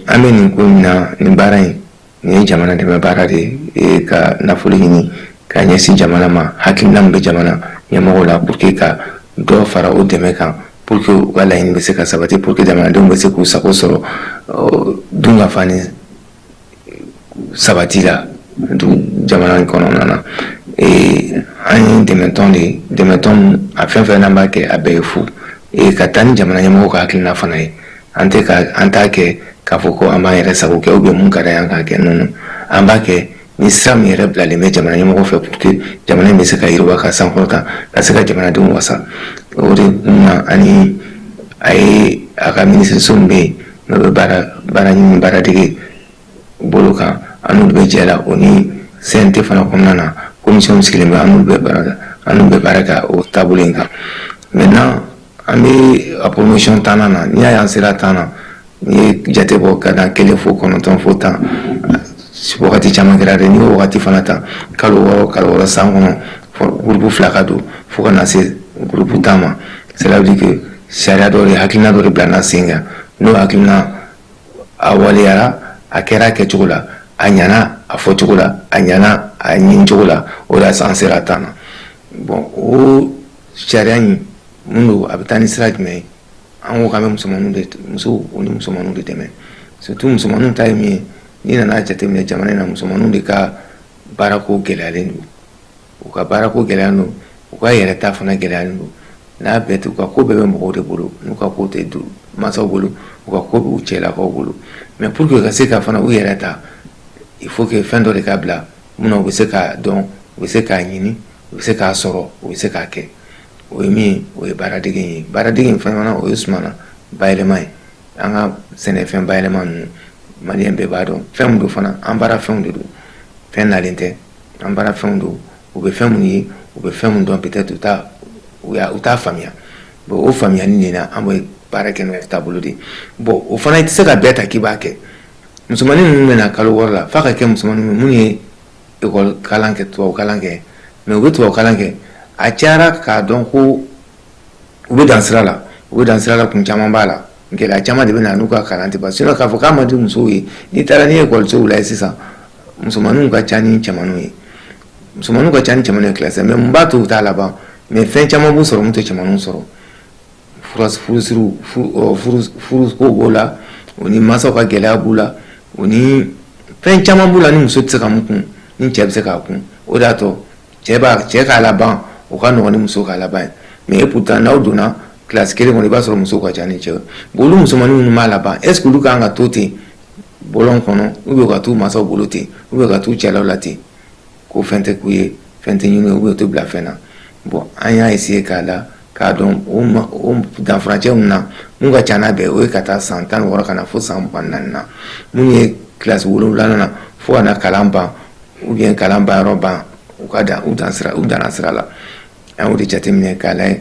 An bɛ nin ko min na, nin baara in, nin ye jamana dɛmɛ baara de ye, ka nafolo ɲini ka ɲɛsin jamana ma. Hakilina min bɛ jamana ɲɛmɔgɔw la pour que ka dɔ fara o dɛmɛ kan, pour que u ka laɲini bɛ se ka sabati, pour que jamanadenw bɛ se k'u sago sɔrɔ dunkafa ni sabati la jamana in kɔnɔna na. An ye dɛmɛtɔn de ye, dɛmɛtɔn, a fɛn fɛn n'an b'a kɛ, a bɛɛ ye fu ka taa ni jamana ɲɛmɔgɔw ka hakilina fana ye. An tɛ ka an t'a kɛ k'a fɔ ko an b'an yɛrɛ sago kɛ ou bien mun ka d'an ye an k'a kɛ. Non, non, an b'a kɛ ni sira min yɛrɛ bilalen bɛ jamana ɲɛmɔgɔ fɛ pour que jamana in bɛ se ka yiriwa, ka sankɔrɔta, ka se ka jamanadenw wasa. O de kun na, ani a ye a ka minisiriso min bɛ yen, n'o bɛ baara ɲini, baaradege bolo kan, an n'olu bɛ jɛ la. O ni CNT fana kɔnɔna na, commission sigilen bɛ, an n'olu bɛ baara kɛ o taabolo in kan. Maintenant, an bɛ a promotion 10nan na. N'i y'a ye an sera 10 na, n'i ye jate bɔ ka dan kelen fo kɔnɔntɔn fo 10, wagati caman kɛra dɛ. N'i y'o wagati fana ta, kalo 6, kalo 6, san kɔnɔ, groupe fila ka don fo ka na se groupe 10 ma, cela veut dire que sariya dɔ de, hakilina dɔ de bilala sen kan. N'o hakilina a waleyara, a kɛra a kɛcogo la, a ɲana a fɔcogo la, a ɲana a ɲinicogo la, o de y'a an sera 10 na. Bon, o sariya in mun don, a bɛ taa ni sira jumɛn ye? An ko k'an bɛ musomaninw de, musow ni musomaninw de dɛmɛ. Surtout musomaninw ta ye min ye, n'i nana jateminɛ jamana in na, musomaninw de ka baarako gɛlɛyalen don. U ka baarako gɛlɛyalen don, u ka yɛrɛta fana gɛlɛyalen don. N'a bɛɛ tɛ, u ka ko bɛɛ bɛ mɔgɔw de bolo, n'u ka ko tɛ mansaw bolo, u ka ko b'u cɛlakaw bolo. Mais pour que ka se ka fana u yɛrɛ ta, il faut que fɛn dɔ de ka bila mun na u bɛ se k'a dɔn, u bɛ se k'a ɲini, u bɛ se k'a sɔrɔ, u bɛ se k'a kɛ. O ye min ye, o ye baaradege ye. Baaradege in fana, o ye sumana bayɛlɛma ye. An ka sɛnɛfɛn bayɛlɛma ninnu, maliyɛn bɛɛ b'a dɔn fɛn min don fana, an baara fɛnw de don, fɛn nalen tɛ, an baara fɛnw don. U bɛ fɛn minnu ye, u bɛ fɛn min dɔn, peut-être u t'a faamuya. Bon, o faamuyali de na, an bɛ baara kɛ n'o taabolo de ye. Bon, o fana i tɛ se ka bɛɛ ta k'i b'a kɛ. Musomanin ninnu bɛ na kalo 6 la, f'a ka kɛ musomanin minnu ye école kalan kɛ, tubabu kalan kɛ, mais u bɛ tubabu kalan kɛ, a cayara k'a dɔn ko u bɛ dan sira la, u bɛ dan sira la. Kun caman b'a la, gɛlɛya caman de bɛ na n'u ka kalan tɛ ban. Sinon k'a fɔ k'a man di musow ye, n'i taara n'i ye ekɔlisow la sisan, musomaninw ka ca ni cɛmaninw ye, musomaninw ka ca ni cɛmaninw ye classe. Mais mun b'a to u t'a laban? Mais fɛn caman b'u sɔrɔ mun tɛ cɛmaninw sɔrɔ: furusiriw, furuko b'o la, o ni mansaw ka gɛlɛya b'u la, o ni fɛn caman b'u la ni muso tɛ se ka mun kun, ni cɛ bɛ se k'a kun. O de y'a to cɛ b'a cɛ k'a laban, o ka nɔgɔn ni muso k'a laban ye. Mais et pourtant, n'aw donna kilasi kelen kɔnɔ, i b'a sɔrɔ musow ka ca ni cɛ ye. Bon, olu musomanin minnu b'a laban, est ce que olu kan ka to ten bɔlɔn kɔnɔ, ou bien ka t'u mansaw bolo ten, ou bien ka t'u cɛlaw la ten, ko fɛn tɛ k'u ye, fɛn tɛ ɲini, ou bien u tɛ bila fɛn na? Bon, an y'a essayer k'a la k'a dɔn o danfurancɛ mun na, mun ka ca n'a bɛɛ, o ye ka taa san 16 ka na fo san 24 na, mun ye kilasi 7nan na fo ka na kalan ban, ou bien kalan ban yɔrɔ ban, u ka dan u dan sira u danna sira la. An y'o de jateminɛ k'a lajɛ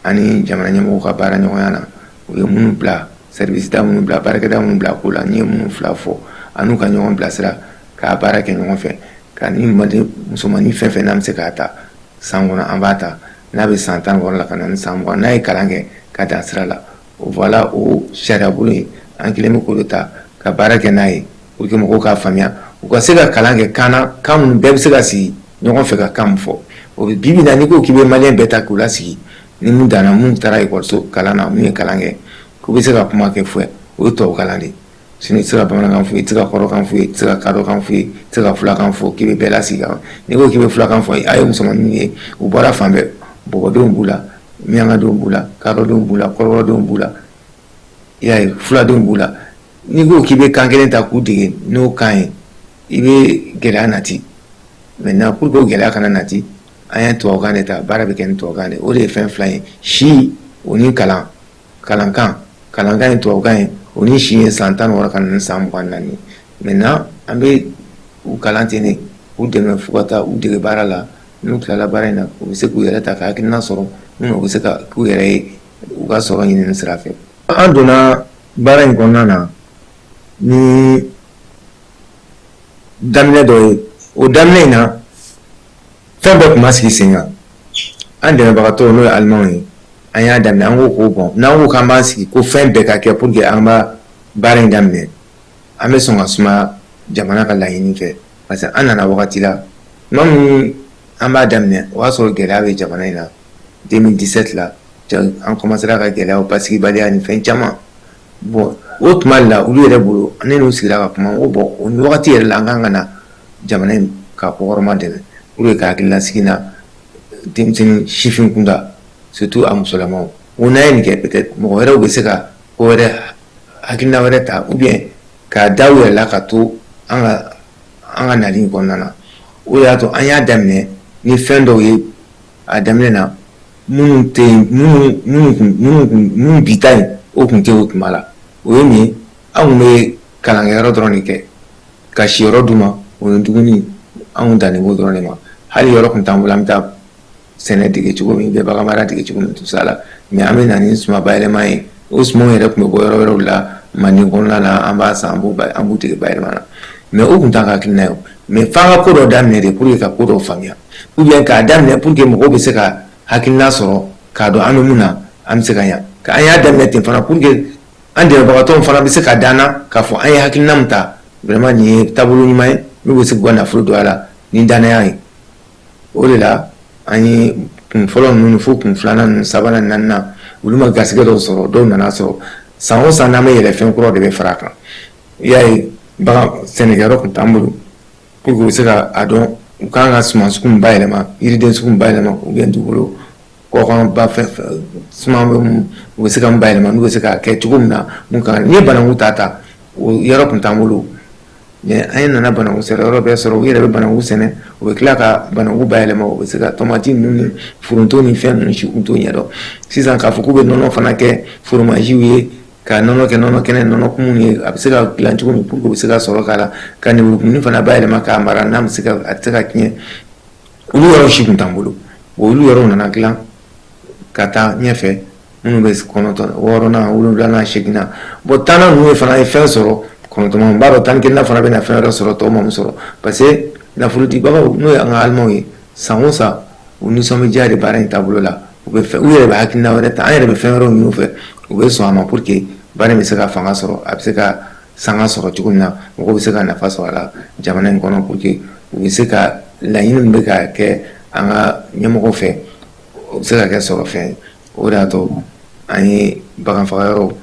ani jamana ɲɛmɔgɔw ka baara ɲɔgɔnya na, u ye minnu bila service da, minnu bila baarakɛda, minnu bila ko la, n ye minnu fila fɔ, ani ka ɲɔgɔn bilasira k'a baara kɛ ɲɔgɔn fɛ. Ka ni musomanin fɛn fɛn n'an bɛ se k'a ta san kɔnɔ, an b'a ta n'a bɛ san 16 la ka na ni san 20, n'a ye kalan kɛ ka dan sira la. O voilà, o sariya bolo in, an kelen bɛ k'o de ta ka baara kɛ n'a ye pour que mɔgɔw k'a faamuya, u ka se ka kalan kɛ kan na, kan minnu bɛɛ bɛ se ka sigi ɲɔgɔn fɛ ka kan min fɔ. O bɛ bi bi in na, n'i ko k'i bɛ maliyɛn bɛɛ ta k'u lasigi, ni mun danna, mun taara ekɔliso kalan na, mun ye kalan kɛ, k'u bɛ se ka kuma kɛ fɔ, o ye tubabu kalan de ye. Sinon i tɛ se ka bamanankan f'u ye, i tɛ se ka kɔrɔkan f'u ye, i tɛ se ka kadɔkan f'u ye, i tɛ se ka fulakan fɔ k'i bɛ bɛɛ lasigi. N'i ko k'i bɛ fulakan fɔ, a ye musomaninw ye, u bɔra fan bɛɛ, bɔbɔdenw b'u la, miyankadenw b'u la, kadɔdenw b'u la, kɔrɔbɔrɔdenw b'u la, i y'a ye, fuladenw b'u la. N'i ko k'i bɛ kan kelen ta k'u dege n'o kan ye, i bɛ gɛlɛya nati. Maintenant, pour que o gɛlɛya kana nati, an ye tubabukan de ta, baara bɛ kɛ ni tubabukan de. O de ye fɛn fila ye: si o ni kalan, kalankan. Kalankan ye tubabukan ye, o ni si ye san 16 ka na ni san 24. Maintenant, an bɛ u kalan ten de, k'u dɛmɛ fo ka taa u dege baara la. N'u tilala baara in na, u bɛ se k'u yɛrɛ ta ka hakilina sɔrɔ minnu u bɛ se ka k'u yɛrɛ ye, u ka sɔrɔ ɲinini sira fɛ. An donna baara in kɔnɔna na ni daminɛ dɔ ye. O daminɛ in na, fɛn bɛɛ tun ma sigi sen kan. An dɛmɛbagatɔw, n'o ye alimanw ye, an y'a daminɛ, an ko ko bon, n'an ko k'an b'an sigi ko fɛn bɛɛ ka kɛ pour que an b'a baara in daminɛ, an bɛ sɔn ka sumaya jamana ka laɲini fɛ, parce que an nana wagati la, tuma min an b'a daminɛ, o y'a sɔrɔ gɛlɛya bɛ jamana in na. 2017 la, an commencera ka gɛlɛyaw, basigibaliya ni fɛn caman. Bon, o tuma la, olu yɛrɛ bolo, ne n'u sigira ka kuma ko bon, o wagati yɛrɛ la, an kan ka na jamana in ka kɔkɔrɔma dɛmɛ pour que ka hakililasigi na denmisɛnnin sifin kunda, surtout a musolamaw. O n'a ye nin kɛ, peut-être mɔgɔ wɛrɛw bɛ se ka ko wɛrɛ, hakilina wɛrɛ ta, ou bien k'a da u yɛrɛ la ka to an ka nali in kɔnɔna na. O de y'a to an y'a daminɛ ni fɛn dɔw ye a daminɛ na, minnu tɛ yen, minnu kun minnu bi ta yen, o tun tɛ o tuma la. O ye mun ye? An kun bɛ kalankɛyɔrɔ dɔrɔn de kɛ ka siyɔrɔ d'u ma, o ni dumuni, an kun dannen b'o dɔrɔn de ma. Hali yɔrɔ kun t'an bolo an bɛ taa sɛnɛ dege cogo min, bɛ bagan mara dege cogo min, tout ça la. Mais an bɛ na ni suman bayɛlɛma ye, o sumanw yɛrɛ tun bɛ bɔ yɔrɔ wɛrɛw la Manden kɔnɔna la, an b'a san, an b'u dege bayɛlɛma na. Mais o tun t'an ka hakilina ye. Mais f'an ka ko dɔ daminɛ de pour que ka ko dɔ faamuya, ou bien k'a daminɛ pour que mɔgɔw bɛ se ka hakilina sɔrɔ k'a dɔn an bɛ mun na, an bɛ se ka ɲa. An y'a daminɛ ten fana pour que an dɛmɛbagatɔw fana bɛ se ka d'an na k'a fɔ an ye hakilina min ta, vraiment nin ye taabolo ɲuman ye n'u bɛ se k'u ka nafolo don a la ni danaya ye. O de la, an ye kun fɔlɔ ninnu fo kun filanan ninnu, sabanan, naaninan, olu ma garisɛgɛ dɔw sɔrɔ, dɔw nana sɔrɔ. San o san, n'an bɛ yɛlɛ, fɛn kuraw de bɛ fara a kan. I y'a ye, bagan sɛnɛkɛyɔrɔ tun t'an bolo pour que u bɛ se ka a dɔn u kan ka suman sugu min bayɛlɛma, yiriden sugu min bayɛlɛma, ou bien dugukolo kɔkan ba fɛn suman bɛ mun, u bɛ se ka mun bayɛlɛma, n'u bɛ se k'a kɛ cogo min na. Mun kan n'i ye bananku ta, o yɔrɔ tun t'an bolo. Mais an ye nana bananku sɛnɛ yɔrɔ bɛɛ sɔrɔ, u yɛrɛ bɛ bananku sɛnɛ, u bɛ tila ka bananku bayɛlɛma, u bɛ se ka tomati ninnu ni foronto ni fɛn ninnu si, kun t'o ɲɛdɔn. Sisan, k'a fɔ k'u bɛ nɔnɔ fana kɛ foromaziw ye. Ka nɔnɔ kɛ nɔnɔ kɛnɛ, nɔnɔ kumu ye, a bɛ se ka dilan cogo min pour que u bɛ se ka sɔrɔ k'a la, ka lemurukumuni fana bayɛlɛma k'a mara, n'a bɛ se ka, a tɛ se ka tiɲɛ. Olu yɔrɔ si tun t'an bolo. Olu yɔrɔw nana dilan ka taa ɲɛfɛ, minnu bɛ 9, 6nan, 7nan, 8nan, bon, 10nan ninnu fana ye fɛn sɔrɔ. 9 n b'a dɔn, 11nan fana bɛna fɛn wɛrɛ sɔrɔ, tɔw ma min sɔrɔ, parce que nafolodibagaw, n'o ye an ka alimaw ye, san o san u nisɔn bɛ diya de baara in taabolo la. U bɛ fɛn, u yɛrɛ bɛ hakilina wɛrɛ ta, an yɛrɛ bɛ fɛn wɛrɛw ɲini u fɛ, u bɛ sɔn a ma pour que baara in bɛ se ka fanga sɔrɔ, a bɛ se ka sanga sɔrɔ cogo min na, mɔgɔw bɛ se ka nafa sɔrɔ a la jamana in kɔnɔ, pour que u bɛ se ka laɲini min bɛ ka kɛ an ka ɲɛmɔgɔw fɛ, o bɛ se ka kɛ sɔrɔ fɛn ye. O de y'a to an ye bagan faga yɔrɔ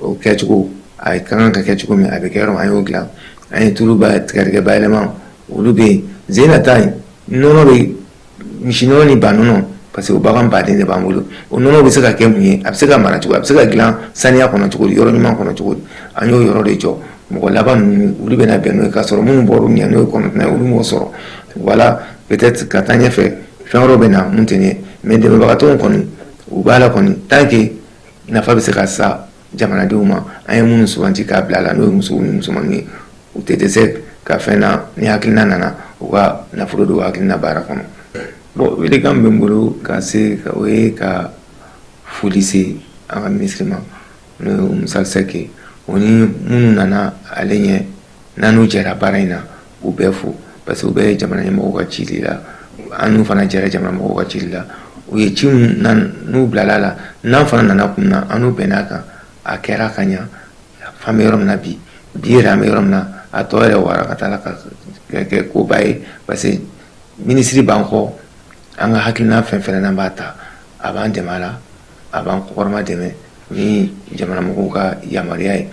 o kɛcogo, a ka kan ka kɛ cogo min, a bɛ kɛ yɔrɔ min, an y'o dilan. An ye tulu ba, tigɛdɛgɛ bayɛlɛma, olu bɛ yen. Zena ta in, nɔnɔ bɛ, misi nɔnɔ ni ba nɔnɔ, parce que o bagan baden de b'an bolo. O nɔnɔ bɛ se ka kɛ mun ye? A bɛ se ka mara cogo, a bɛ se ka dilan saniya kɔnɔ cogo di, yɔrɔ ɲuman kɔnɔ cogo di? An y'o yɔrɔ de jɔ. Mɔgɔ laban ninnu, olu bɛna bɛn n'o ye, k'a sɔrɔ minnu bɔr'u ɲɛ, n'o ye 9 ye, olu m'o sɔrɔ. Voilà, peut-être ka taa ɲɛfɛ, fɛn wɛrɛw bɛ na mun tɛ nin ye, mais dɛmɛbagatɔw kɔni, u b'a la kɔni, tant que nafa bɛ se ka sa jamanadenw ma. An ye minnu suganti k'a bila a la, n'o ye musow ni musomaninw ye, u tɛ dɛsɛ ka fɛn na ni hakilina nana, u ka nafolo don hakilina baara kɔnɔ. Bon, welekan min bɛ n bolo ka se, o ye ka foli se an ka minisiri ma, n'o ye Musa Sɛki ye, o ni minnu nana ale ɲɛ, n'an n'u jɛra baara in na, u bɛɛ fo, parce que u bɛɛ ye jamana ɲɛmɔgɔw ka ci de la, an n'u fana jɛra jamana mɔgɔw ka ci de la. U ye ci min n'u bilala la, n'an fana nana kun na, an n'u bɛn'a kan, a kɛra ka ɲa. F'an bɛ yɔrɔ min na bi, bi yɛrɛ an bɛ yɔrɔ min na, a tɔ yɛrɛ wara ka taa la ka kɛ koba ye, parce que minisiri b'an kɔ. An ka hakilina fɛn fɛn n'an b'a ta, a b'an dɛmɛ a la, a b'an kɔkɔrɔma dɛmɛ ni jamana mɔgɔw ka yamaruya ye.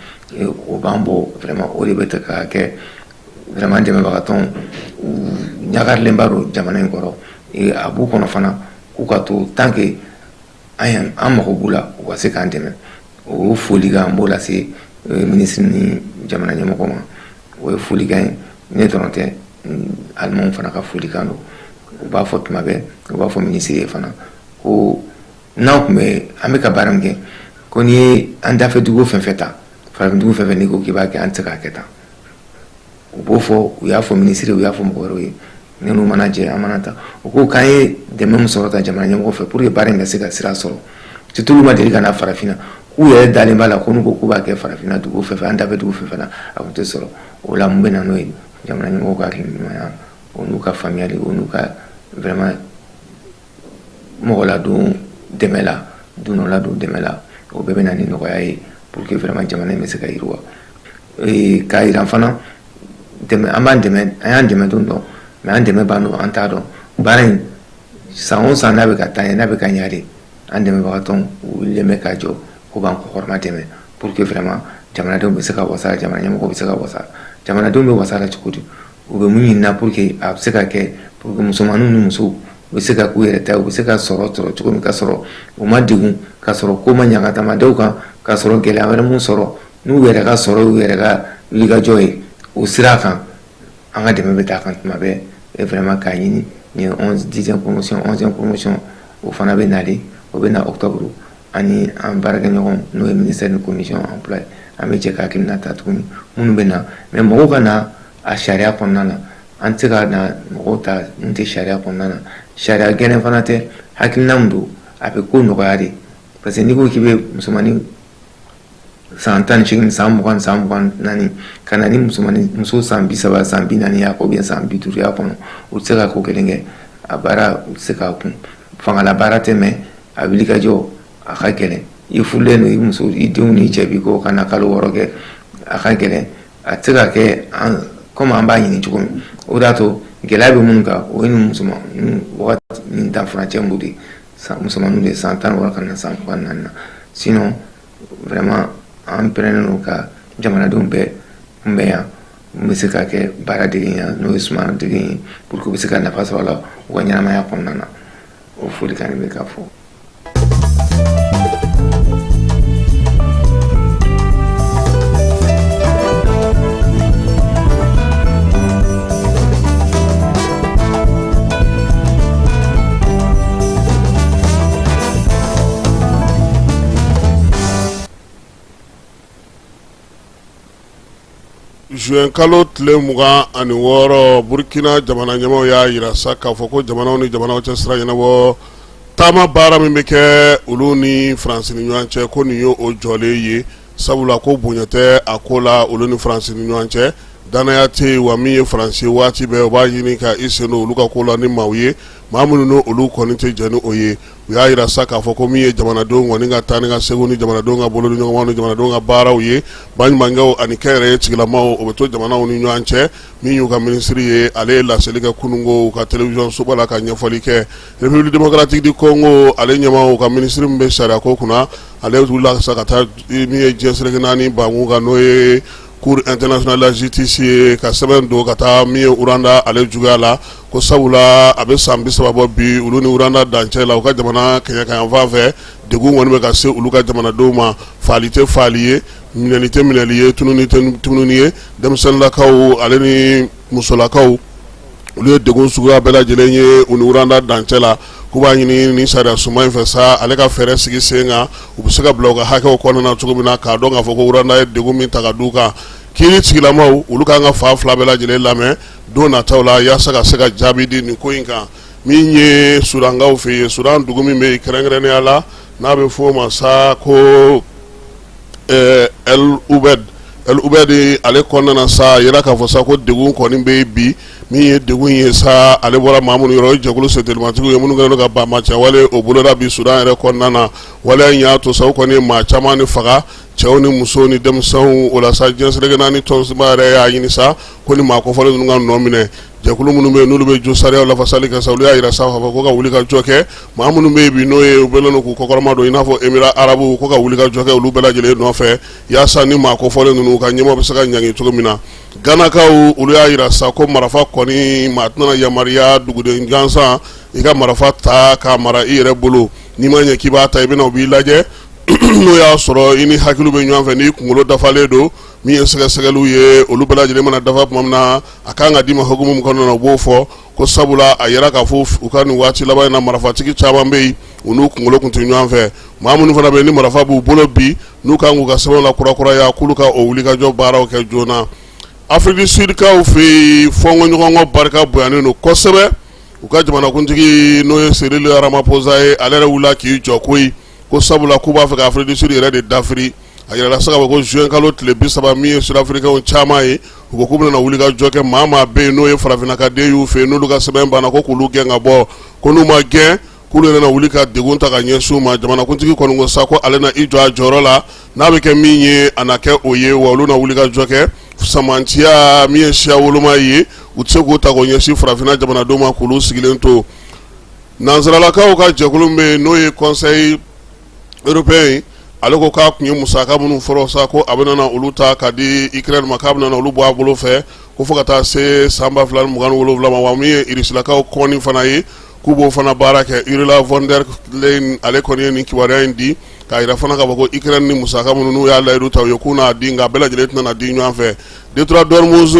O b'an bɔ vraiment, o de bɛ ka kɛ vraiment dɛmɛbagatɔn ɲagarilenba don jamana in kɔrɔ. A b'u kɔnɔ fana k'u ka to, tant que an mago b'u la, u ka se k'an dɛmɛ. O folikan n b'o lase minisiri ni jamana ɲɛmɔgɔ ma. O ye folikan ye, ne dɔrɔn tɛ, alimanw fana ka folikan don. U b'a fɔ tuma bɛɛ, u b'a fɔ minisiri ye fana ko n'an tun bɛ, an bɛ ka baara min kɛ, ko n'i ye an dafɛ dugu fɛn fɛn ta, farafin dugu fɛn fɛn, n'i ko k'i b'a kɛ, an tɛ se k'a kɛ tan. U b'o fɔ, u y'a fɔ minisiri, u y'a fɔ mɔgɔ wɛrɛw ye. Ne n'u mana jɛ, an mana ta, u ko k'an ye dɛmɛ min sɔrɔ ta jamana ɲɛmɔgɔ fɛ pour que baara in ka se ka sira sɔrɔ, surtout olu ma deli ka na farafinna, k'u yɛrɛ dalen b'a la ko n'u ko k'u b'a kɛ farafinna dugu fɛn fɛn, an dafɛ dugu fɛn fɛn na, a tun tɛ sɔrɔ. O la, mun bɛ na n'o ye? Jamana ɲɛmɔgɔw ka hakili ɲumanya, o n'u ka faamuyali, o n'u ka vraiment mɔgɔ ladon dɛmɛ la, donnɔ ladon dɛmɛ la, o bɛɛ bɛ na ni nɔgɔya ye pour que vraiment jamana in bɛ se ka yiriwa. K'a yira fana, dɛmɛ, an b'an dɛmɛ, an y'an dɛmɛ don dɔn, mais an dɛmɛ b'an dɔn, an t'a dɔn. Baara in, san o san n'a bɛ ka taa ɲɛ, n'a bɛ ka ɲɛ de, an dɛmɛbagatɔn u wulilen bɛ ka jɔ k'u b'an kɔkɔrɔma dɛmɛ pour que vraiment jamanadenw bɛ se ka wasa, jamana ɲɛmɔgɔw bɛ se ka wasa. Jamanadenw bɛ wasa la cogo di? U bɛ mun ɲini pour que a bɛ se ka kɛ, pour que musomaninw ni musow u bɛ se ka k'u yɛrɛ ta ye, u bɛ se ka sɔrɔ sɔrɔ cogo min, ka sɔrɔ u ma degun, ka sɔrɔ ko ma ɲagatamadenw kan, ka sɔrɔ gɛlɛya wɛrɛ mun sɔrɔ, n'u yɛrɛ ka sɔrɔ, y'u yɛrɛ ka wulikajɔ ye o sira kan. An ka dɛmɛ bɛ taa kan tuma bɛɛ, et vraiment k'a ɲini nin ye 10e promotion, 11e promotion, o fana bɛ nalen, o bɛ na octobre. Ani an baarakɛɲɔgɔn, n'o ye ministère ni commission emploi, an bɛ jɛ ka hakilina ta tuguni minnu bɛ na. Mais mɔgɔw ka na a sariya kɔnɔna na, an tɛ se ka na mɔgɔw ta mun tɛ sariya kɔnɔna na. Sariya gɛlɛn fana tɛ, hakilina min don, a bɛ ko nɔgɔya de, parce que n'i ko k'i bɛ musomanin san 18, san 20, san 24, ka na ni musomanin muso san 30, san 40 y'a kɔ, san 50 y'a kɔnɔ, u tɛ se ka ko kelen kɛ. A baara, u tɛ se k'a kun. Fangala baara tɛ, mɛn a wuli ka jɔ, a ka gɛlɛn. I furulen don, i muso, i denw ni cɛ b'i kɔ ka na kalo 6 kɛ, a ka gɛlɛn, a tɛ se ka kɛ komi an b'a ɲini cogo min. O de y'a to gɛlɛya bɛ minnu kan, o ye nin musoman wagati nin danfurancɛ mun de, musomaninw de san 16 ka na san 24 na. Sinon vraiment, an pɛrɛnnen don ka jamanadenw bɛɛ kunbɛn yan, mun bɛ se ka kɛ baara dege yan, n'o ye suma dege ye, pour que u bɛ se ka nafa sɔrɔ a la u ka ɲɛnamaya kɔnɔna na. O folikan de bɛ ka fɔ. Juin kalo tile 26, Burkina jamana ɲɛmaaw y'a jira sa k'a fɔ ko jamanaw ni jamanaw cɛ sira ɲɛnabɔ taama baara min bɛ kɛ olu ni Faransi ni ɲɔgɔn cɛ, ko nin ye o jɔlen ye, sabula ko bonya tɛ a ko la olu ni Faransi ni ɲɔgɔn cɛ, dannaya tɛ yen. Wa min ye Faransi ye, waati bɛɛ u b'a ɲini ka i sen don olu ka ko la ni maaw ye, maa minnu ni olu kɔni tɛ jɛn ni o ye. U y'a jira sa k'a fɔ ko min ye jamanadenw kɔni ka taa ni ka segin ni jamanadenw ka bolodiɲɔgɔnmaw ni jamanadenw ka baaraw ye, baɲumankɛw ani kɛnyɛrɛye tigilamaw, o bɛ to jamanaw ni ɲɔgɔn cɛ. Min y'u ka minisiri ye, ale ye laseli kɛ kununko u ka télévision soba la ka ɲɛfɔli kɛ. République démocratique du Congo, ale ɲɛmaa, u ka minisiri min bɛ sariyako kunna, ale wulila sa ka taa min ye diɲɛ seleke naani bankun kan, n'o ye Cour internationale de la justice ye, ka sɛbɛn don ka taa min ye Rwanda ale juguya la, ko sabula a bɛ san 30 bɔ bi, olu ni Rwanda dancɛ la, u ka jamana kɛɲɛka fɛ, degun kɔni bɛ ka se olu ka jamanadenw ma. Faali tɛ faali ye, minɛli tɛ minɛli ye, tununi tɛ tununi ye. Denmisɛnninlakaw ale ni musolakaw, olu ye degun suguya bɛɛ lajɛlen ye u ni Rwanda dancɛ la. K'u b'a ɲini ni sariya sunba in fɛ sa, ale ka fɛɛrɛ sigi sen kan, u bɛ se ka bila u ka hakɛw kɔnɔna na cogo min na, k'a dɔn k'a fɔ ko Rwanda ye degun min ta ka d'u kan. Kiiri tigilamaw, olu kan ka fan fila bɛɛ lajɛlen lamɛn don nataw la, yaasa ka se ka jaabi di nin ko in kan. Min ye Sudankaw fɛ yen, Sudan dugu min bɛ yen kɛrɛnkɛrɛnnenya la, n'a bɛ f'o ma sa ko El Obeid, El Obeid ale kɔnɔna na sa, a yira k'a fɔ sa ko degun kɔni bɛ yen bi. Min ye degun ye sa, ale bɔra maa minnu yɔrɔ, o ye jɛkulu sentelimatigiw ye minnu kɛlen don ka banbaanciya o boloda bi Sudan yɛrɛ kɔnɔna na. Waleya in y'a to sa, u kɔni ye maa caman de faga, cɛw ni musow ni denmisɛnw. O la sa, diɲɛ seleke naani tɔnba yɛrɛ y'a ɲini sa ko ni maa kofɔlen ninnu ka nɔ minɛ. Jɛkulu minnu bɛ yen, n'olu bɛ jo sariyaw lafasali kɛ sa, olu y'a jira sa k'a fɔ ko ka wuli ka jɔ kɛ maa minnu bɛ yen bi, n'o ye u bɛnnen don k'u kɔkɔrɔma don, i n'a fɔ Émirats arabes, ko ka wuli ka jɔ kɛ olu bɛɛ lajɛlen nɔfɛ, yaasa ni maa kofɔlen ninnu ka ɲɛmɔgɔ bɛ se ka ɲangi cogo min na. Ganakaw, olu y'a jira sa ko marifa kɔni, maa tɛna yamaruya duguden gansan i ka marifa ta k'a mara i yɛrɛ bolo. N'i ma ɲɛ k'i b'a ta, i bɛna u b'i lajɛ, n'o y'a sɔrɔ i ni hakili bɛ ɲɔgɔn fɛ, n'i kunkolo dafalen don. Min ye sɛgɛsɛgɛliw ye, olu bɛɛ lajɛlen mana dafa tuma min na, a kan ka d'i ma hukumu min kɔnɔna na, u b'o fɔ. Ko sabula a yira k'a fɔ u ka nin waati laban in na, marifatigi caman bɛ yen, u n'u kunkolo tun tɛ ɲɔgɔn fɛ. Maa minnu fana bɛ yen ni marifa b'u bolo bi, n'u kan k'u ka sɛbɛnw la kurakuraya, k'olu ka o wulikajɔ baaraw kɛ joona. Afrique du Sud kaw fɛ yen, fɔnkɔɲɔgɔnkɔ barika bonyanen don kosɛbɛ. U ka jamanakuntigi, n'o ye Cyril Ramaphosa ye, ale yɛrɛ wulila k'i jɔ koyi, ko sabula k'u b'a fɛ ka Afrique du Sud yɛrɛ de dafiri. A yirala sa k'a fɔ ko juin kalo tile 30, min ye Sud-Africainw caman ye, u ko k'u bɛna wuli ka jɔ kɛ. Maa maa bɛ yen n'o ye farafinnakaden y'u fɛ yen, n'olu ka sɛbɛn banna, ko k'olu gɛn ka bɔ, ko n'u ma gɛn, k'olu yɛrɛ na wuli ka degun ta ka ɲɛsin u ma. Jamanakuntigi kɔni ko sa ko ale na i jɔ a jɔyɔrɔ la, n'a bɛ kɛ min ye, a na kɛ o ye. Wa olu na wuli ka jɔ kɛ. Samantiya min ye siya woloma ye, u tɛ se k'o ta k'o ɲɛsin farafinna jamanadenw ma k'olu sigilen to. Nansaralakaw ka jɛkulu min bɛ yen, n'o ye Conseil européen ye, ale ko k'a tun ye musaka minnu fɔlɔ sa, ko a bɛna olu ta ka di Ukraine ma, k'a bɛna olu bɔ a bolo fɛ, ko fo ka taa se san 2027 ma. Wa min ye Irisilakaw kɔni fana ye, k'u b'o fana baara kɛ. Ursula von der Leyen, ale kɔni ye nin kibaruya in di, k'a jira fana k'a fɔ ko Ukraine ni musaka minnu n'u y'a layidu ta u ye, k'u n'a di, nka a bɛɛ lajɛlen tɛna di ɲɔgɔn fɛ. Détroit d'Ormuz,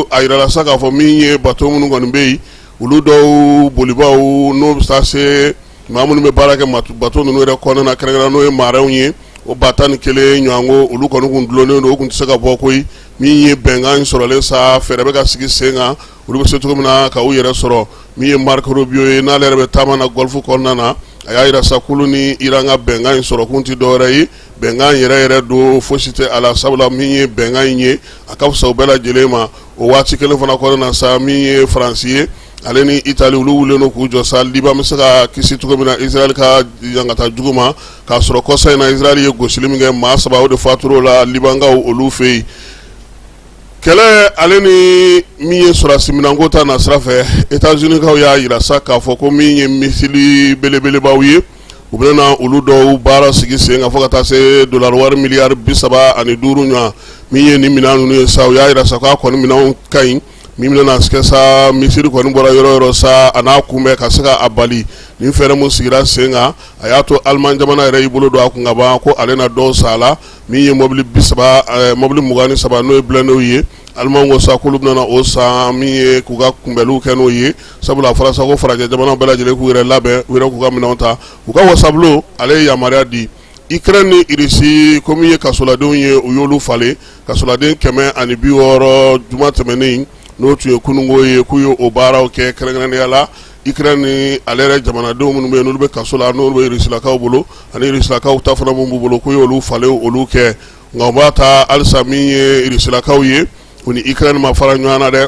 a jirala sa k'a fɔ min ye bateau minnu kɔni bɛ yen, olu dɔw bolibaaw, n'o bɛ taa se maa minnu bɛ baara kɛ bateau ninnu yɛrɛ kɔnɔna na, kɛrɛnkɛrɛn n'o ye marins ye, o 11,000 ɲɔgɔnko, olu kɔni kun dulonnen don, o tun tɛ se ka bɔ koyi. Min ye bɛnkan sɔrɔlen sa, fɛɛrɛ bɛ ka sigi sen kan, olu bɛ se cogo min na ka u yɛrɛ sɔrɔ. Min ye Marco Rubio ye, n'ale yɛrɛ bɛ taama na Golfe kɔnɔna na, a y'a jira sa k'olu ni Iran ka bɛnkan in sɔrɔ kun tɛ dɔwɛrɛ ye, bɛnkan yɛrɛ yɛrɛ don, fosi tɛ a la, sabula min ye bɛnkan in ye, a ka fisa u bɛɛ lajɛlen ma. O waati kelen fana kɔnɔna na sa, min ye Faransi ye, ale ni Itali, olu wulilen don k'u jɔ sa, Liban bɛ se ka kisi cogo min na Israël ka ɲangata jugu ma, k'a sɔrɔ kɔsa in na Israël ye gosili min kɛ, maa saba o de fatura o la Libankaw olu fɛ yen. Kɛlɛ ale ni min ye sɔrɔdasi minɛnko ta nasira fɛ, États-Unis kaw y'a jira sa k'a fɔ ko min ye missile belebelebaw ye, u bɛna olu dɔw baara sigi sen kan fo ka taa se dollar wari miliyari 35 ɲɔgɔn. Min ye nin minɛn ninnu ye sa, u y'a jira sa k'a kɔni minɛnw ka ɲi, min bɛna kɛ sa, missile kɔni bɔra yɔrɔ yɔrɔ sa, a n'a kunbɛn ka se ka a bali. Nin fɛɛrɛ min sigira sen kan, a y'a to Aliman jamana yɛrɛ y'i bolo don a kun ka ban ko ale na dɔw san a la. Min ye mobili 30, mobili 23, n'o ye blindéw ye, Aliman ko sa k'olu bɛna o san, min ye k'u ka kunbɛnliw kɛ n'o ye, sabula a fɔra sa ko farajɛ jamanaw bɛɛ lajɛlen k'u yɛrɛ labɛn, u yɛrɛ k'u ka minɛnw ta. U ka wasabulon, ale ye yamaruya di. Ukraine ni Irisi ko min ye kasoladenw ye, u y'olu falen kasoladen 160 juma tɛmɛnen, n'o tun ye kununko ye, k'u ye o baaraw kɛ kɛrɛnkɛrɛnnenya la Ukraine ni ale yɛrɛ jamanadenw minnu bɛ yen, n'olu bɛ kaso la, n'olu bɛ Irisilakaw bolo, ani Irisilakaw ta fana minnu b'u bolo, k'u y'olu falen olu kɛ. Nka o b'a ta halisa min ye Irisilakaw ye, u ni Ukraine ma fara ɲɔgɔn na dɛ.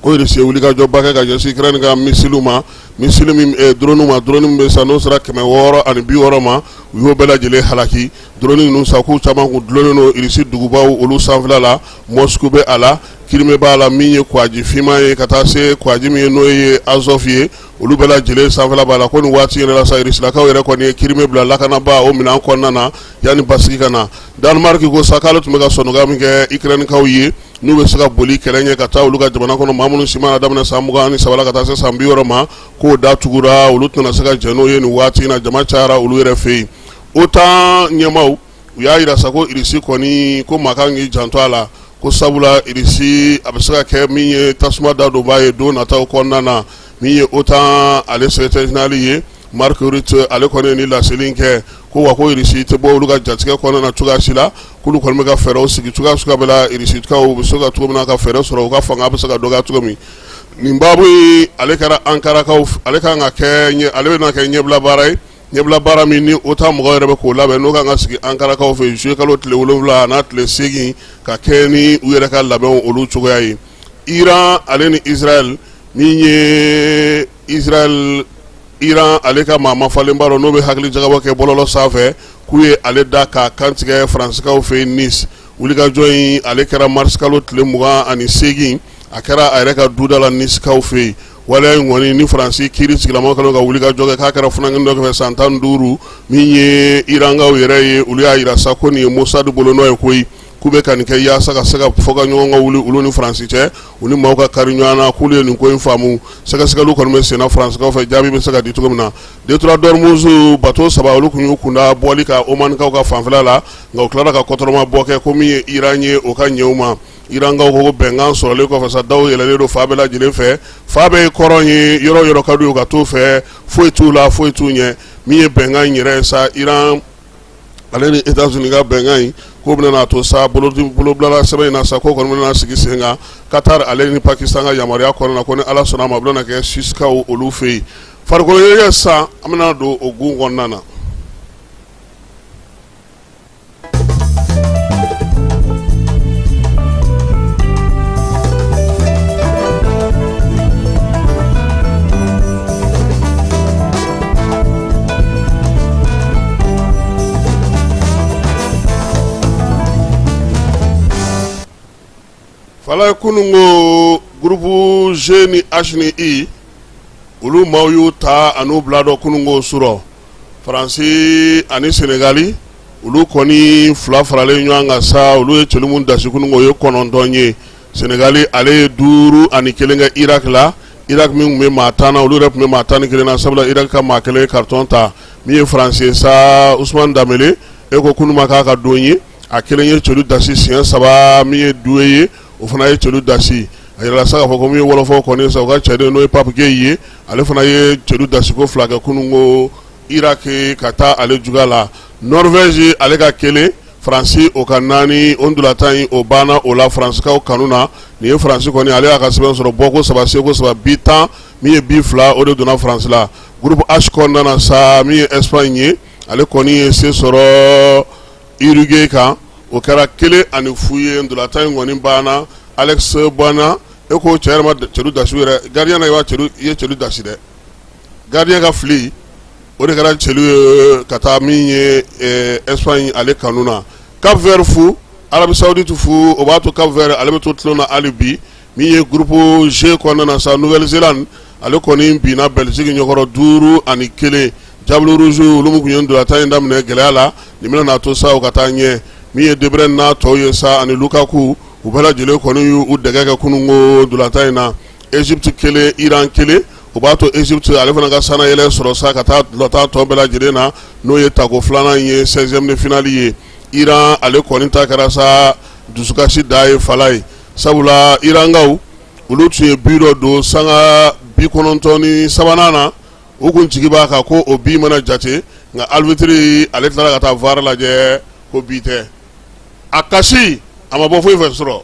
Ko Irisi ye wulikajɔba kɛ ka ɲɛsin Ukraine ka missile ma, missile min drone ma, drone min bɛ sa n'o sera 660 ma, u y'o bɛɛ lajɛlen halaki. Drone ninnu sa, k'u caman kun dulonnen don Irisi dugubaw olu sanfɛla la. Moscou bɛ a la, Crimée b'a la, min ye kwaji finman ye ka taa se kwaji min ye n'o ye Azov ye, olu bɛɛ lajɛlen sanfɛla b'a la. Ko nin waati yɛrɛ la sa, Irisilakaw yɛrɛ kɔni ye Crimée bila lakanaba o minɛn kɔnɔna na yanni basigi ka na. Danemark ko sa k'ale tun bɛ ka sɔnɔgɔya min kɛ Ukrainekaw ye, n'u bɛ se ka boli kɛlɛ ɲɛ ka taa olu ka jamana kɔnɔ, maa minnu si mana daminɛ san 23 la ka taa se san 60 ma, k'o da tugura, olu tɛna se ka jɛn n'o ye nin waati in na. Jama cayara olu yɛrɛ fɛ yen. OTAN ɲɛmaaw, u y'a jira sa ko Irisi kɔni, ko maa kan k'i janto a la, ko sabula Irisi a bɛ se ka kɛ min ye tasuma da donbaa ye don nataw kɔnɔna na. Min ye OTAN ale secrétaire général ye, Mark Rutte, ale kɔni ye nin laseli kɛ ko wa ko Irisi tɛ bɔ olu ka jatigɛ kɔnɔna na cogoya si la, k'olu kɔni bɛ ka fɛɛrɛw sigi cogoya suguya bɛɛ la, Irisikaw bɛ se ka cogo min na ka fɛɛrɛ sɔrɔ, u ka fanga bɛ se ka dɔgɔya cogo min. Nin baabu in, ale kɛra Ankarakaw, ale kan ka kɛ, ale bɛna kɛ ɲɛbila baara ye, ɲɛbila baara min ni OTAN mɔgɔw yɛrɛ bɛ k'o labɛn, n'o kan ka sigi Ankarakaw fɛ juillet kalo tile 7 n'a tile 8, ka kɛ ni u yɛrɛ ka labɛnw olu cogoya ye. Iran ale ni Israël, min ye Israël, Iran ale ka maa mafalenba dɔ, n'o bɛ hakili jagabɔ kɛ bɔlɔlɔ sanfɛ, k'u ye ale da k'a kantigɛ Faransikaw fɛ yen Nice. Wulikajɔ in, ale kɛra mars kalo tile 28, a kɛra a yɛrɛ ka duda la Nicekaw fɛ yen. Waleya in kɔni ni Faransi kiiri sigilama kɛlen ka wulikajɔ kɛ, k'a kɛra funankɛnin dɔ fɛ san 15, min ye Irankaw yɛrɛ ye, olu y'a jira sa ko nin ye Mossad bolonɔ ye koyi, k'u bɛ ka nin kɛ yaasa ka se ka fɔ ka ɲɔgɔn ka wuli olu ni Faransi cɛ, u ni maaw ka kari ɲɔgɔn na. K'olu ye nin ko in faamu. Sɛgɛsɛgɛliw kɔni bɛ senna Faransikaw fɛ, jaabi bɛ se ka di cogo min na. Détroit d'Ormuz bateau saba, olu tun y'u kunda bɔli kan Omanikaw ka fanfɛla la, nka u tilara ka kɔtɔrɔma bɔ kɛ ko min ye Iran ye, o ka ɲɛ u ma. Irankaw ko bɛnkan sɔrɔlen kɔfɛ sa, daw yɛlɛlen don fan bɛɛ lajɛlen fɛ, fan bɛɛ ye kɔrɔn ye, yɔrɔ yɔrɔ ka d'u ye u ka t'o fɛ, foyi t'u la, foyi t'u ɲɛ. Min ye bɛnkan in yɛrɛ ye sa, Iran ale ni États-Unis ka bɛnkan in, k'o bɛna n'a to sa bolobilala sɛbɛn in na sa, k'o kɔni bɛna sigi sen kan Qatar ale ni Pakistan ka yamaruya kɔnɔna na, ko ni Ala sɔnna a ma, a bɛna kɛ Suissekaw olu fɛ yen. Farikolo ɲɛnajɛ san, an bɛna don o gun kɔnɔna na. Fala kunun ko groupe G ni H ni I, olu maaw y'u ta an'u bila dɔn kunun ko surɔ. Faransi ani Senegali, olu kɔni fila faralen ɲɔgɔn kan sa, olu ye celu min dasi kunun ko, o ye 9 ye. Senegali ale ye 5-1 kɛ Irak la. Irak min tun bɛ maa 10 na, olu yɛrɛ tun bɛ maa 11 na, sabula Irak ka maa kelen ye carton ta. Min ye Faransi ye sa, Ousmane Dembélé, e ko kunun ma k'a ka don ye, a kelen ye celu dasi siɲɛ saba. Min ye Doué ye, o fana ye celu dasi. A yirala sa k'a fɔ ko min ye wɔlɔfɔ kɔni sa, u ka cɛden n'o ye Pape Gueye ye, ale fana ye celu dasi ko fila kɛ kunun ko Irak ka taa ale juguya la. Norvège ale ka kelen, Faransi o ka naani. O ntolatan in, o banna o la Faransikaw kanu na. Nin ye Faransi kɔni, ale y'a ka sɛbɛn sɔrɔ bɔko saba, seko saba, bi 10, min ye bi fila, o de donna Faransi la. Groupe H kɔnɔna na sa, min ye Espagne ye, ale kɔni ye se sɔrɔ Uruguay kan, o kɛra 1-0 ye. Ntolatan in kɔni banna. Alex Baena, e ko cɛ yɛrɛ ma celu dasi yɛrɛ gardien na, i b'a celu, i ye celu dasi dɛ. Gardien ka fili, o de kɛra celu ye ka taa min ye Espagne ale kanu na. Cap Vert fu, Arabie Saoudite fu, o b'a to Cap Vert ale bɛ to tulon na hali bi. Min ye groupe G kɔnɔna na sa, Nouvelle-Zélande ale kɔni binna Belgique ɲɛkɔrɔ 5-1. Diables Rouges, olu min tun ye ntolatan in daminɛ gɛlɛya la, nin bɛna n'a to sa u ka taa ɲɛ. Min ye De Bruyne n'a tɔw ye sa ani Lukaku, u bɛɛ lajɛlen kɔni y'u dɛgɛ kɛ kununko ntolatan in na. Égypte kelen, Iran kelen, o b'a to Égypte ale fana ka sannayɛlɛn sɔrɔ sa ka taa ntolatan tɔ bɛɛ lajɛlen na, n'o ye tako filanan ye, 16e de finale ye. Iran ale kɔni ta kɛra sa dusukasi da ye fala ye, sabula Irankaw olu tun ye bi dɔ don sanga 93nan na, u kun jigi b'a kan ko o bi mana jate. Nka arbitre ale tilara ka taa VAR lajɛ ko but tɛ. A kasi a ma bɔ foyi fɛ sɔrɔ.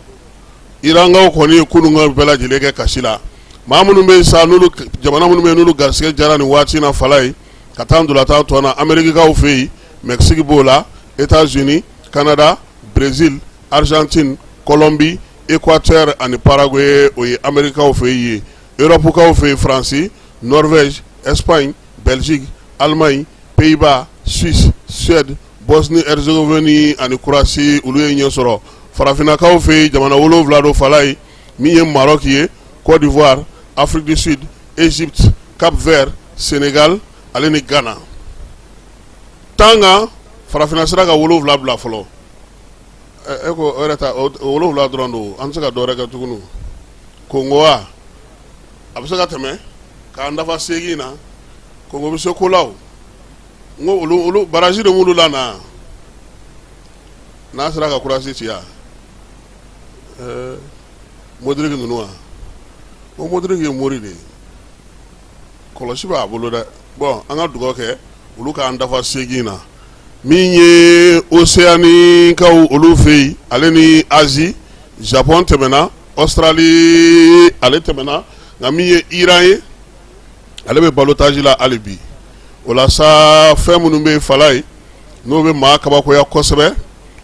Irankaw kɔni ye kunun ka bɛɛ lajɛlen kɛ kasi la. Maa minnu bɛ yen sa, n'olu jamana minnu bɛ yen, n'olu garisɛgɛ jara nin waati in na, Falaye, ka taa ntolatan tɔ na, Amerikikaw fɛ yen, Mexique b'o la, États-Unis, Canada, Brésil, Argentine, Colombie, Équateur ani Paraguay, o ye Amerikikaw fɛ yen. Europe kaw fɛ yen, Faransi, Norvège, Espagne, Belgique, Allemagne, Pays-Bas, Suisse, Suède, Bosnie-Herzégovine ani Croatie, olu ye ɲɛ sɔrɔ. Farafinnakaw fɛ yen, jamana 7 don, Falaye, min ye Maroc ye, Côte d'Ivoire, Afrique du Sud, Égypte, Cap-Vert, Sénégal ale ni Ghana. Tan kan farafinna sera ka 7 bila fɔlɔ. E ko o yɛrɛ ta, o 7 dɔrɔn don, an tɛ se ka dɔwɛrɛ kɛ tuguni. Kongo wa, a bɛ se ka tɛmɛ k'an dafa 8 na. Kongo bɛ se ko la o. N ko olu barrage de b'olu la na, n'a sera ka Croatie ci yan, Modric ninnu wa, ko Modric ye mori de ye, kɔlɔsi b'a bolo dɛ. Bon, an ka dugawu kɛ olu k'an dafa 8 na. Min ye Océanie kaw olu fɛ yen ale ni Asie, Japon tɛmɛna, Australie ale tɛmɛna, nka min ye Iran ye, ale bɛ ballottage la hali bi. O la sa, fɛn minnu bɛ Falaye, n'o bɛ maa kabakoya kosɛbɛ,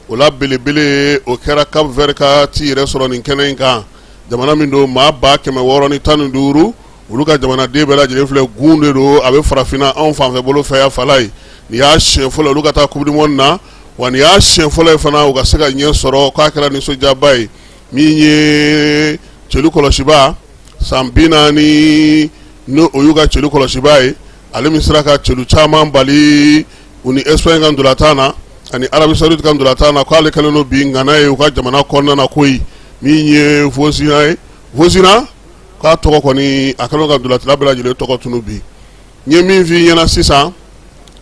o la belebele, o kɛra Cap Vert ka t'i yɛrɛ sɔrɔ nin kɛnɛ in kan. Jamana min don, maa 615,000, olu ka jamanaden bɛɛ lajɛlen filɛ, gun de don, a bɛ farafinna anw fanfɛ bolo fɛ yan. Falaye, nin y'a siɲɛ fɔlɔ olu ka taa Coupe du monde na, wa nin y'a siɲɛ fɔlɔ ye fana u ka se ka ɲɛ sɔrɔ, k'a kɛra nisɔndiyaba ye. Min ye celu kɔlɔsiba san 40, n'o o y'u ka celu kɔlɔsiba ye, ale min sera ka celu caman bali u ni Espagne ka ntolatan na ani Arabie Saoudite ka ntolatan na, k'ale kɛlen don bi ŋana ye u ka jamana kɔnɔna na koyi. Min ye Vozinha ye, Vozinha k'a tɔgɔ kɔni, a kɛlen ka ntolacila bɛɛ lajɛlen tɔgɔ tunu bi. N ye min f'i ɲɛna sisan,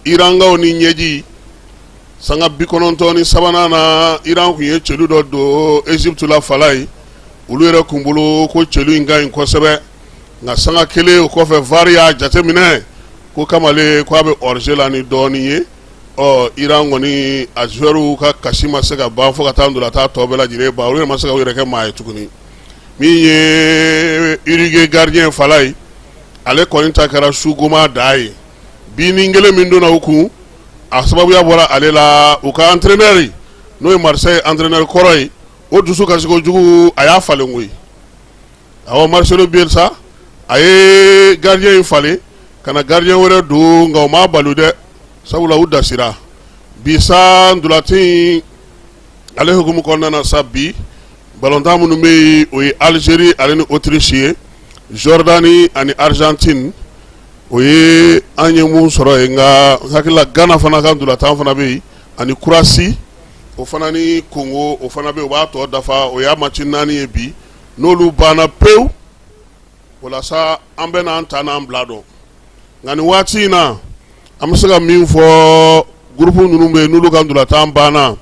Irankaw ni ɲɛji sanga 93nan na, Iran tun ye celu dɔ don Égypte la, Falaye. Olu yɛrɛ kun bolo ko celu in ka ɲi kosɛbɛ, nka sanga kelen o kɔfɛ, VAR y'a jateminɛ ko kamalen ko a bɛ hors-jeu la ni dɔɔnin ye. Ɔ, Iran kɔni a joueurs ka kasi ma se ka ban fo ka taa ntolatan tɔ bɛɛ lajɛlen ban, olu yɛrɛ ma se ka u yɛrɛ kɛ maa ye tuguni. Min ye Uruguay gardien, Falaye, ale kɔni ta kɛra sugoma da ye. Binin kelen min donna u kun, a sababuya bɔra ale la. U ka entraîneur, n'o ye Marseille entraîneur kɔrɔ ye, o dusu kasi kojugu, a y'a falen koyi. Awɔ, Marcelo Bielsa, a ye gardien in falen ka na gardien wɛrɛ don, nka o m'a balu dɛ, sabula u dasira bi sa. Ntolatan ale hukumu kɔnɔna na sa, bi balontan minnu bɛ yen, o ye Algérie ale ni Autriche ye, Jordanie ani Argentine. O ye an ye mun sɔrɔ yen, nka n hakili la Ghana fana ka ntolatan fana bɛ yen, ani Croatie, o fana ni Congo, o fana bɛ yen, o b'a tɔ dafa. O y'a match 4 ye bi. N'olu banna pewu, o la sa, an bɛ n'an ta n'an bila dɔn. Nka nin waati in na, an bɛ se ka min fɔ, groupe ninnu bɛ yen, n'olu ka ntolatan banna,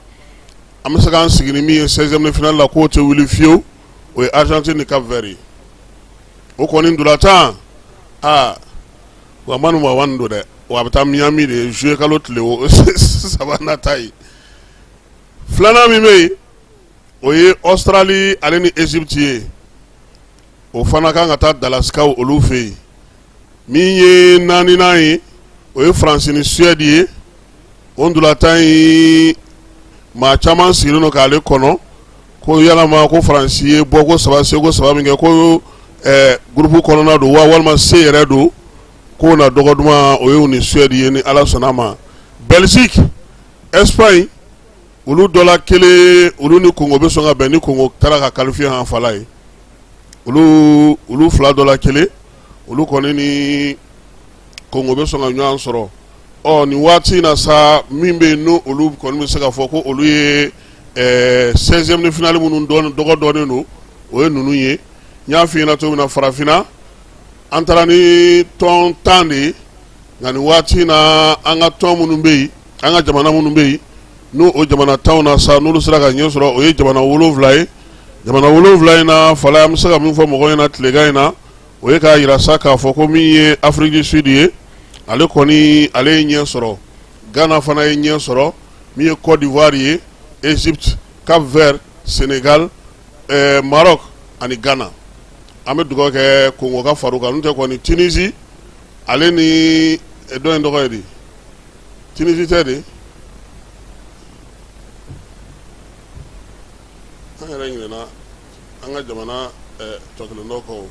an bɛ se k'an sigi ni min ye 16e de finale la, k'o tɛ wuli fiyewu, o ye Argentine ni Cap Vert ye. O kɔni ntolatan, aa, wa manu ma wani don dɛ, wa a bɛ taa Miami de juillet kalo tile 3 nata ye. Filanan min bɛ yen, o ye Australie ale ni Égypte ye, o fana kan ka taa Dalasikaw olu fɛ yen. Min ye naaninan ye, o ye Faransi ni Suède ye. O ntolatan in, maa caman sigilen don k'ale kɔnɔ ko yalama ko Faransi ye bɔ ko saba, seko saba min kɛ, ko groupe kɔnɔna don wa, walima se yɛrɛ don k'o na dɔgɔ duman. O ye u ni Suède ye, ni Ala sɔnna a ma. Belgique, Espagne, olu dɔ la kelen, olu ni Congo bɛ sɔn ka bɛn ni Congo taara ka qualifier han, Falaye. Olu fila dɔ la kelen, olu kɔni ni Congo bɛ sɔn ka ɲɔgɔn sɔrɔ. Ɔ, nin waati in na sa, min bɛ yen, n'o olu kɔni bɛ se ka fɔ ko olu ye 16e de finale minnu dɔgɔ dɔnnen don, o ye ninnu ye. N y'a f'i ɲɛna cogo min na, farafinna, an taara ni tɔn 10 de ye, nka nin waati in na, an ka tɔn minnu bɛ yen, an ka jamana minnu bɛ yen, n'o o jamana 10 na sa, n'olu sera ka ɲɛ sɔrɔ, o ye jamana 7 ye. Jamana 7 in na, Falaye, an bɛ se ka min fɔ mɔgɔw ɲɛna tilegan in na, o ye k'a yira sa k'a fɔ ko min ye Afrique du Sud ye, ale kɔni, ale ye ɲɛ sɔrɔ. Ghana fana ye ɲɛ sɔrɔ. Min ye Côte d'Ivoire ye, Égypte, Cap Vert, Sénégal, Maroc ani Ghana. An bɛ dugawu kɛ Congo ka far'u kan. N'o tɛ kɔni, Tunisie ale ni dɔ in tɔgɔ ye di? Tunisie tɛ de, an yɛrɛ ɲinɛna an ka jamana tɔ kelen dɔ kɔ,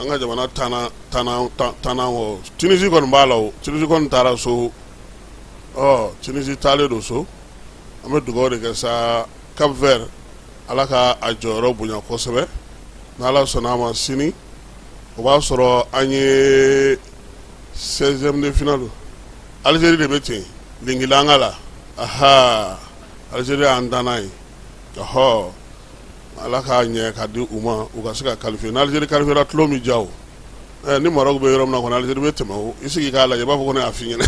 an ka jamana tannan kɔ. Tunisie kɔni b'a la o, Tunisie kɔni taara so. Ɔ, Tunisie taalen don so. An bɛ dugawu de kɛ sa, Cap Vert, Ala ka a jɔyɔrɔ bonya kosɛbɛ. N'Ala sɔnna a ma, sini o b'a sɔrɔ an ye 16e de finale. Algérie de bɛ ten lingilanga la. Aha, Algérie y'an danna ye. Ɔhɔ, Ala k'a ɲɛ ka di u ma, u ka se ka qualifier. N'Algérie qualifiera, tulon bɛ ja o. Ni Maroc bɛ yɔrɔ min na kɔni, Algérie bɛ tɛmɛ o. I sigi k'a lajɛ, i b'a fɔ ko ne y'a f'i ɲɛna.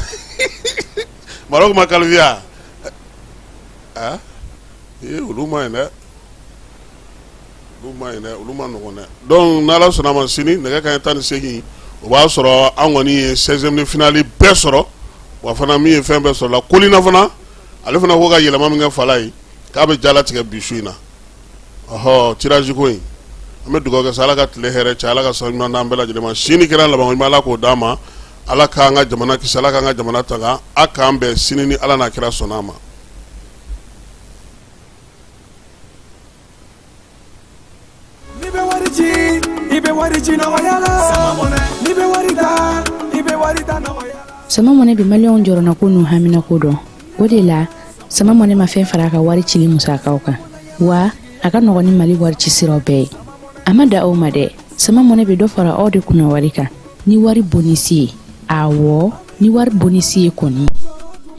Maroc ma qualifier a, ee, olu ma ɲi dɛ, olu ma ɲi dɛ, olu ma nɔgɔn dɛ. Donc n'Ala sɔnna a ma, sini nɛgɛ kanɲɛ 18, o b'a sɔrɔ an kɔni ye 16e de finale bɛɛ sɔrɔ. Wa fana, min ye fɛn bɛɛ sɔrɔ la, Kolina fana, ale fana ko ka yɛlɛma min kɛ fala ye, k'a bɛ jalatigɛ bi su in na. Ɔhɔ, tirage ko in, an bɛ dugawu kɛ sa, Ala ka tile hɛrɛ cɛ, Ala ka san ɲuman d'an bɛɛ lajɛlen ma. Sini kɛra laban ɲuman, Ala k'o d'an ma. Ala k'an ka jamana kisi, Ala k'an ka jamana tanga. A k'an bɛn sini ni Ala n'a kira sɔnna a ma. N'i bɛ wari ci, i bɛ wari ci nɔgɔya la. N'i bɛ wari ta, i bɛ wari ta nɔgɔya la. Sama Mɔnɛ bɛ maliyɛnw jɔrɔnako n'u haminako dɔn. O de la, Sama Mɔnɛ ma fɛn fara a ka wari cili musakaw kan, wa a ka nɔgɔn ni Mali wari ci siraw bɛɛ ye. A ma da o ma dɛ, Sama Mɔnɛ bɛ dɔ fara aw de kunna wari kan ni wari bonisi ye. Awɔ, ni wari bonisi ye kɔni,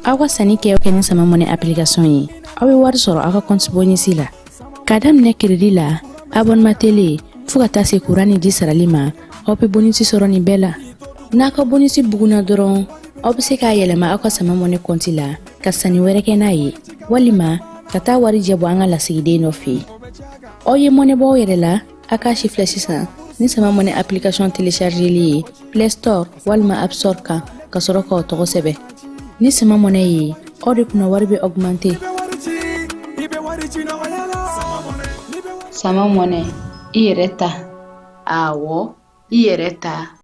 aw ka sanni kɛ o kɛ ni Sama Mɔnɛ application ye, aw bɛ wari sɔrɔ aw ka compte bonisi la. K'a daminɛ crédit la, abonnement télé, fo ka taa se kuran ni ji sarali ma, aw bɛ bonisi sɔrɔ nin bɛɛ la. N'a ka bonisi bugunna dɔrɔn, aw bɛ se k'a yɛlɛma aw ka Sama Mɔnɛ kɔnti la ka sanni wɛrɛ kɛ n'a ye, walima ka taa warijɛ bɔ an ka lasigiden dɔ fɛ yen. Aw ye mɔnɛ bɔ aw yɛrɛ la, a k'a si filɛ sisan ni Sama Mɔnɛ application téléchargeli ye Play Store walima App Store kan, ka sɔrɔ k'aw tɔgɔ sɛbɛn. Ni Sama Mɔnɛ ye, aw de kunna wari bɛ augmenter. I bɛ wari ci nɔgɔya la. Sama Mɔnɛ, i yɛrɛ ta. Awɔ, i yɛrɛ ta.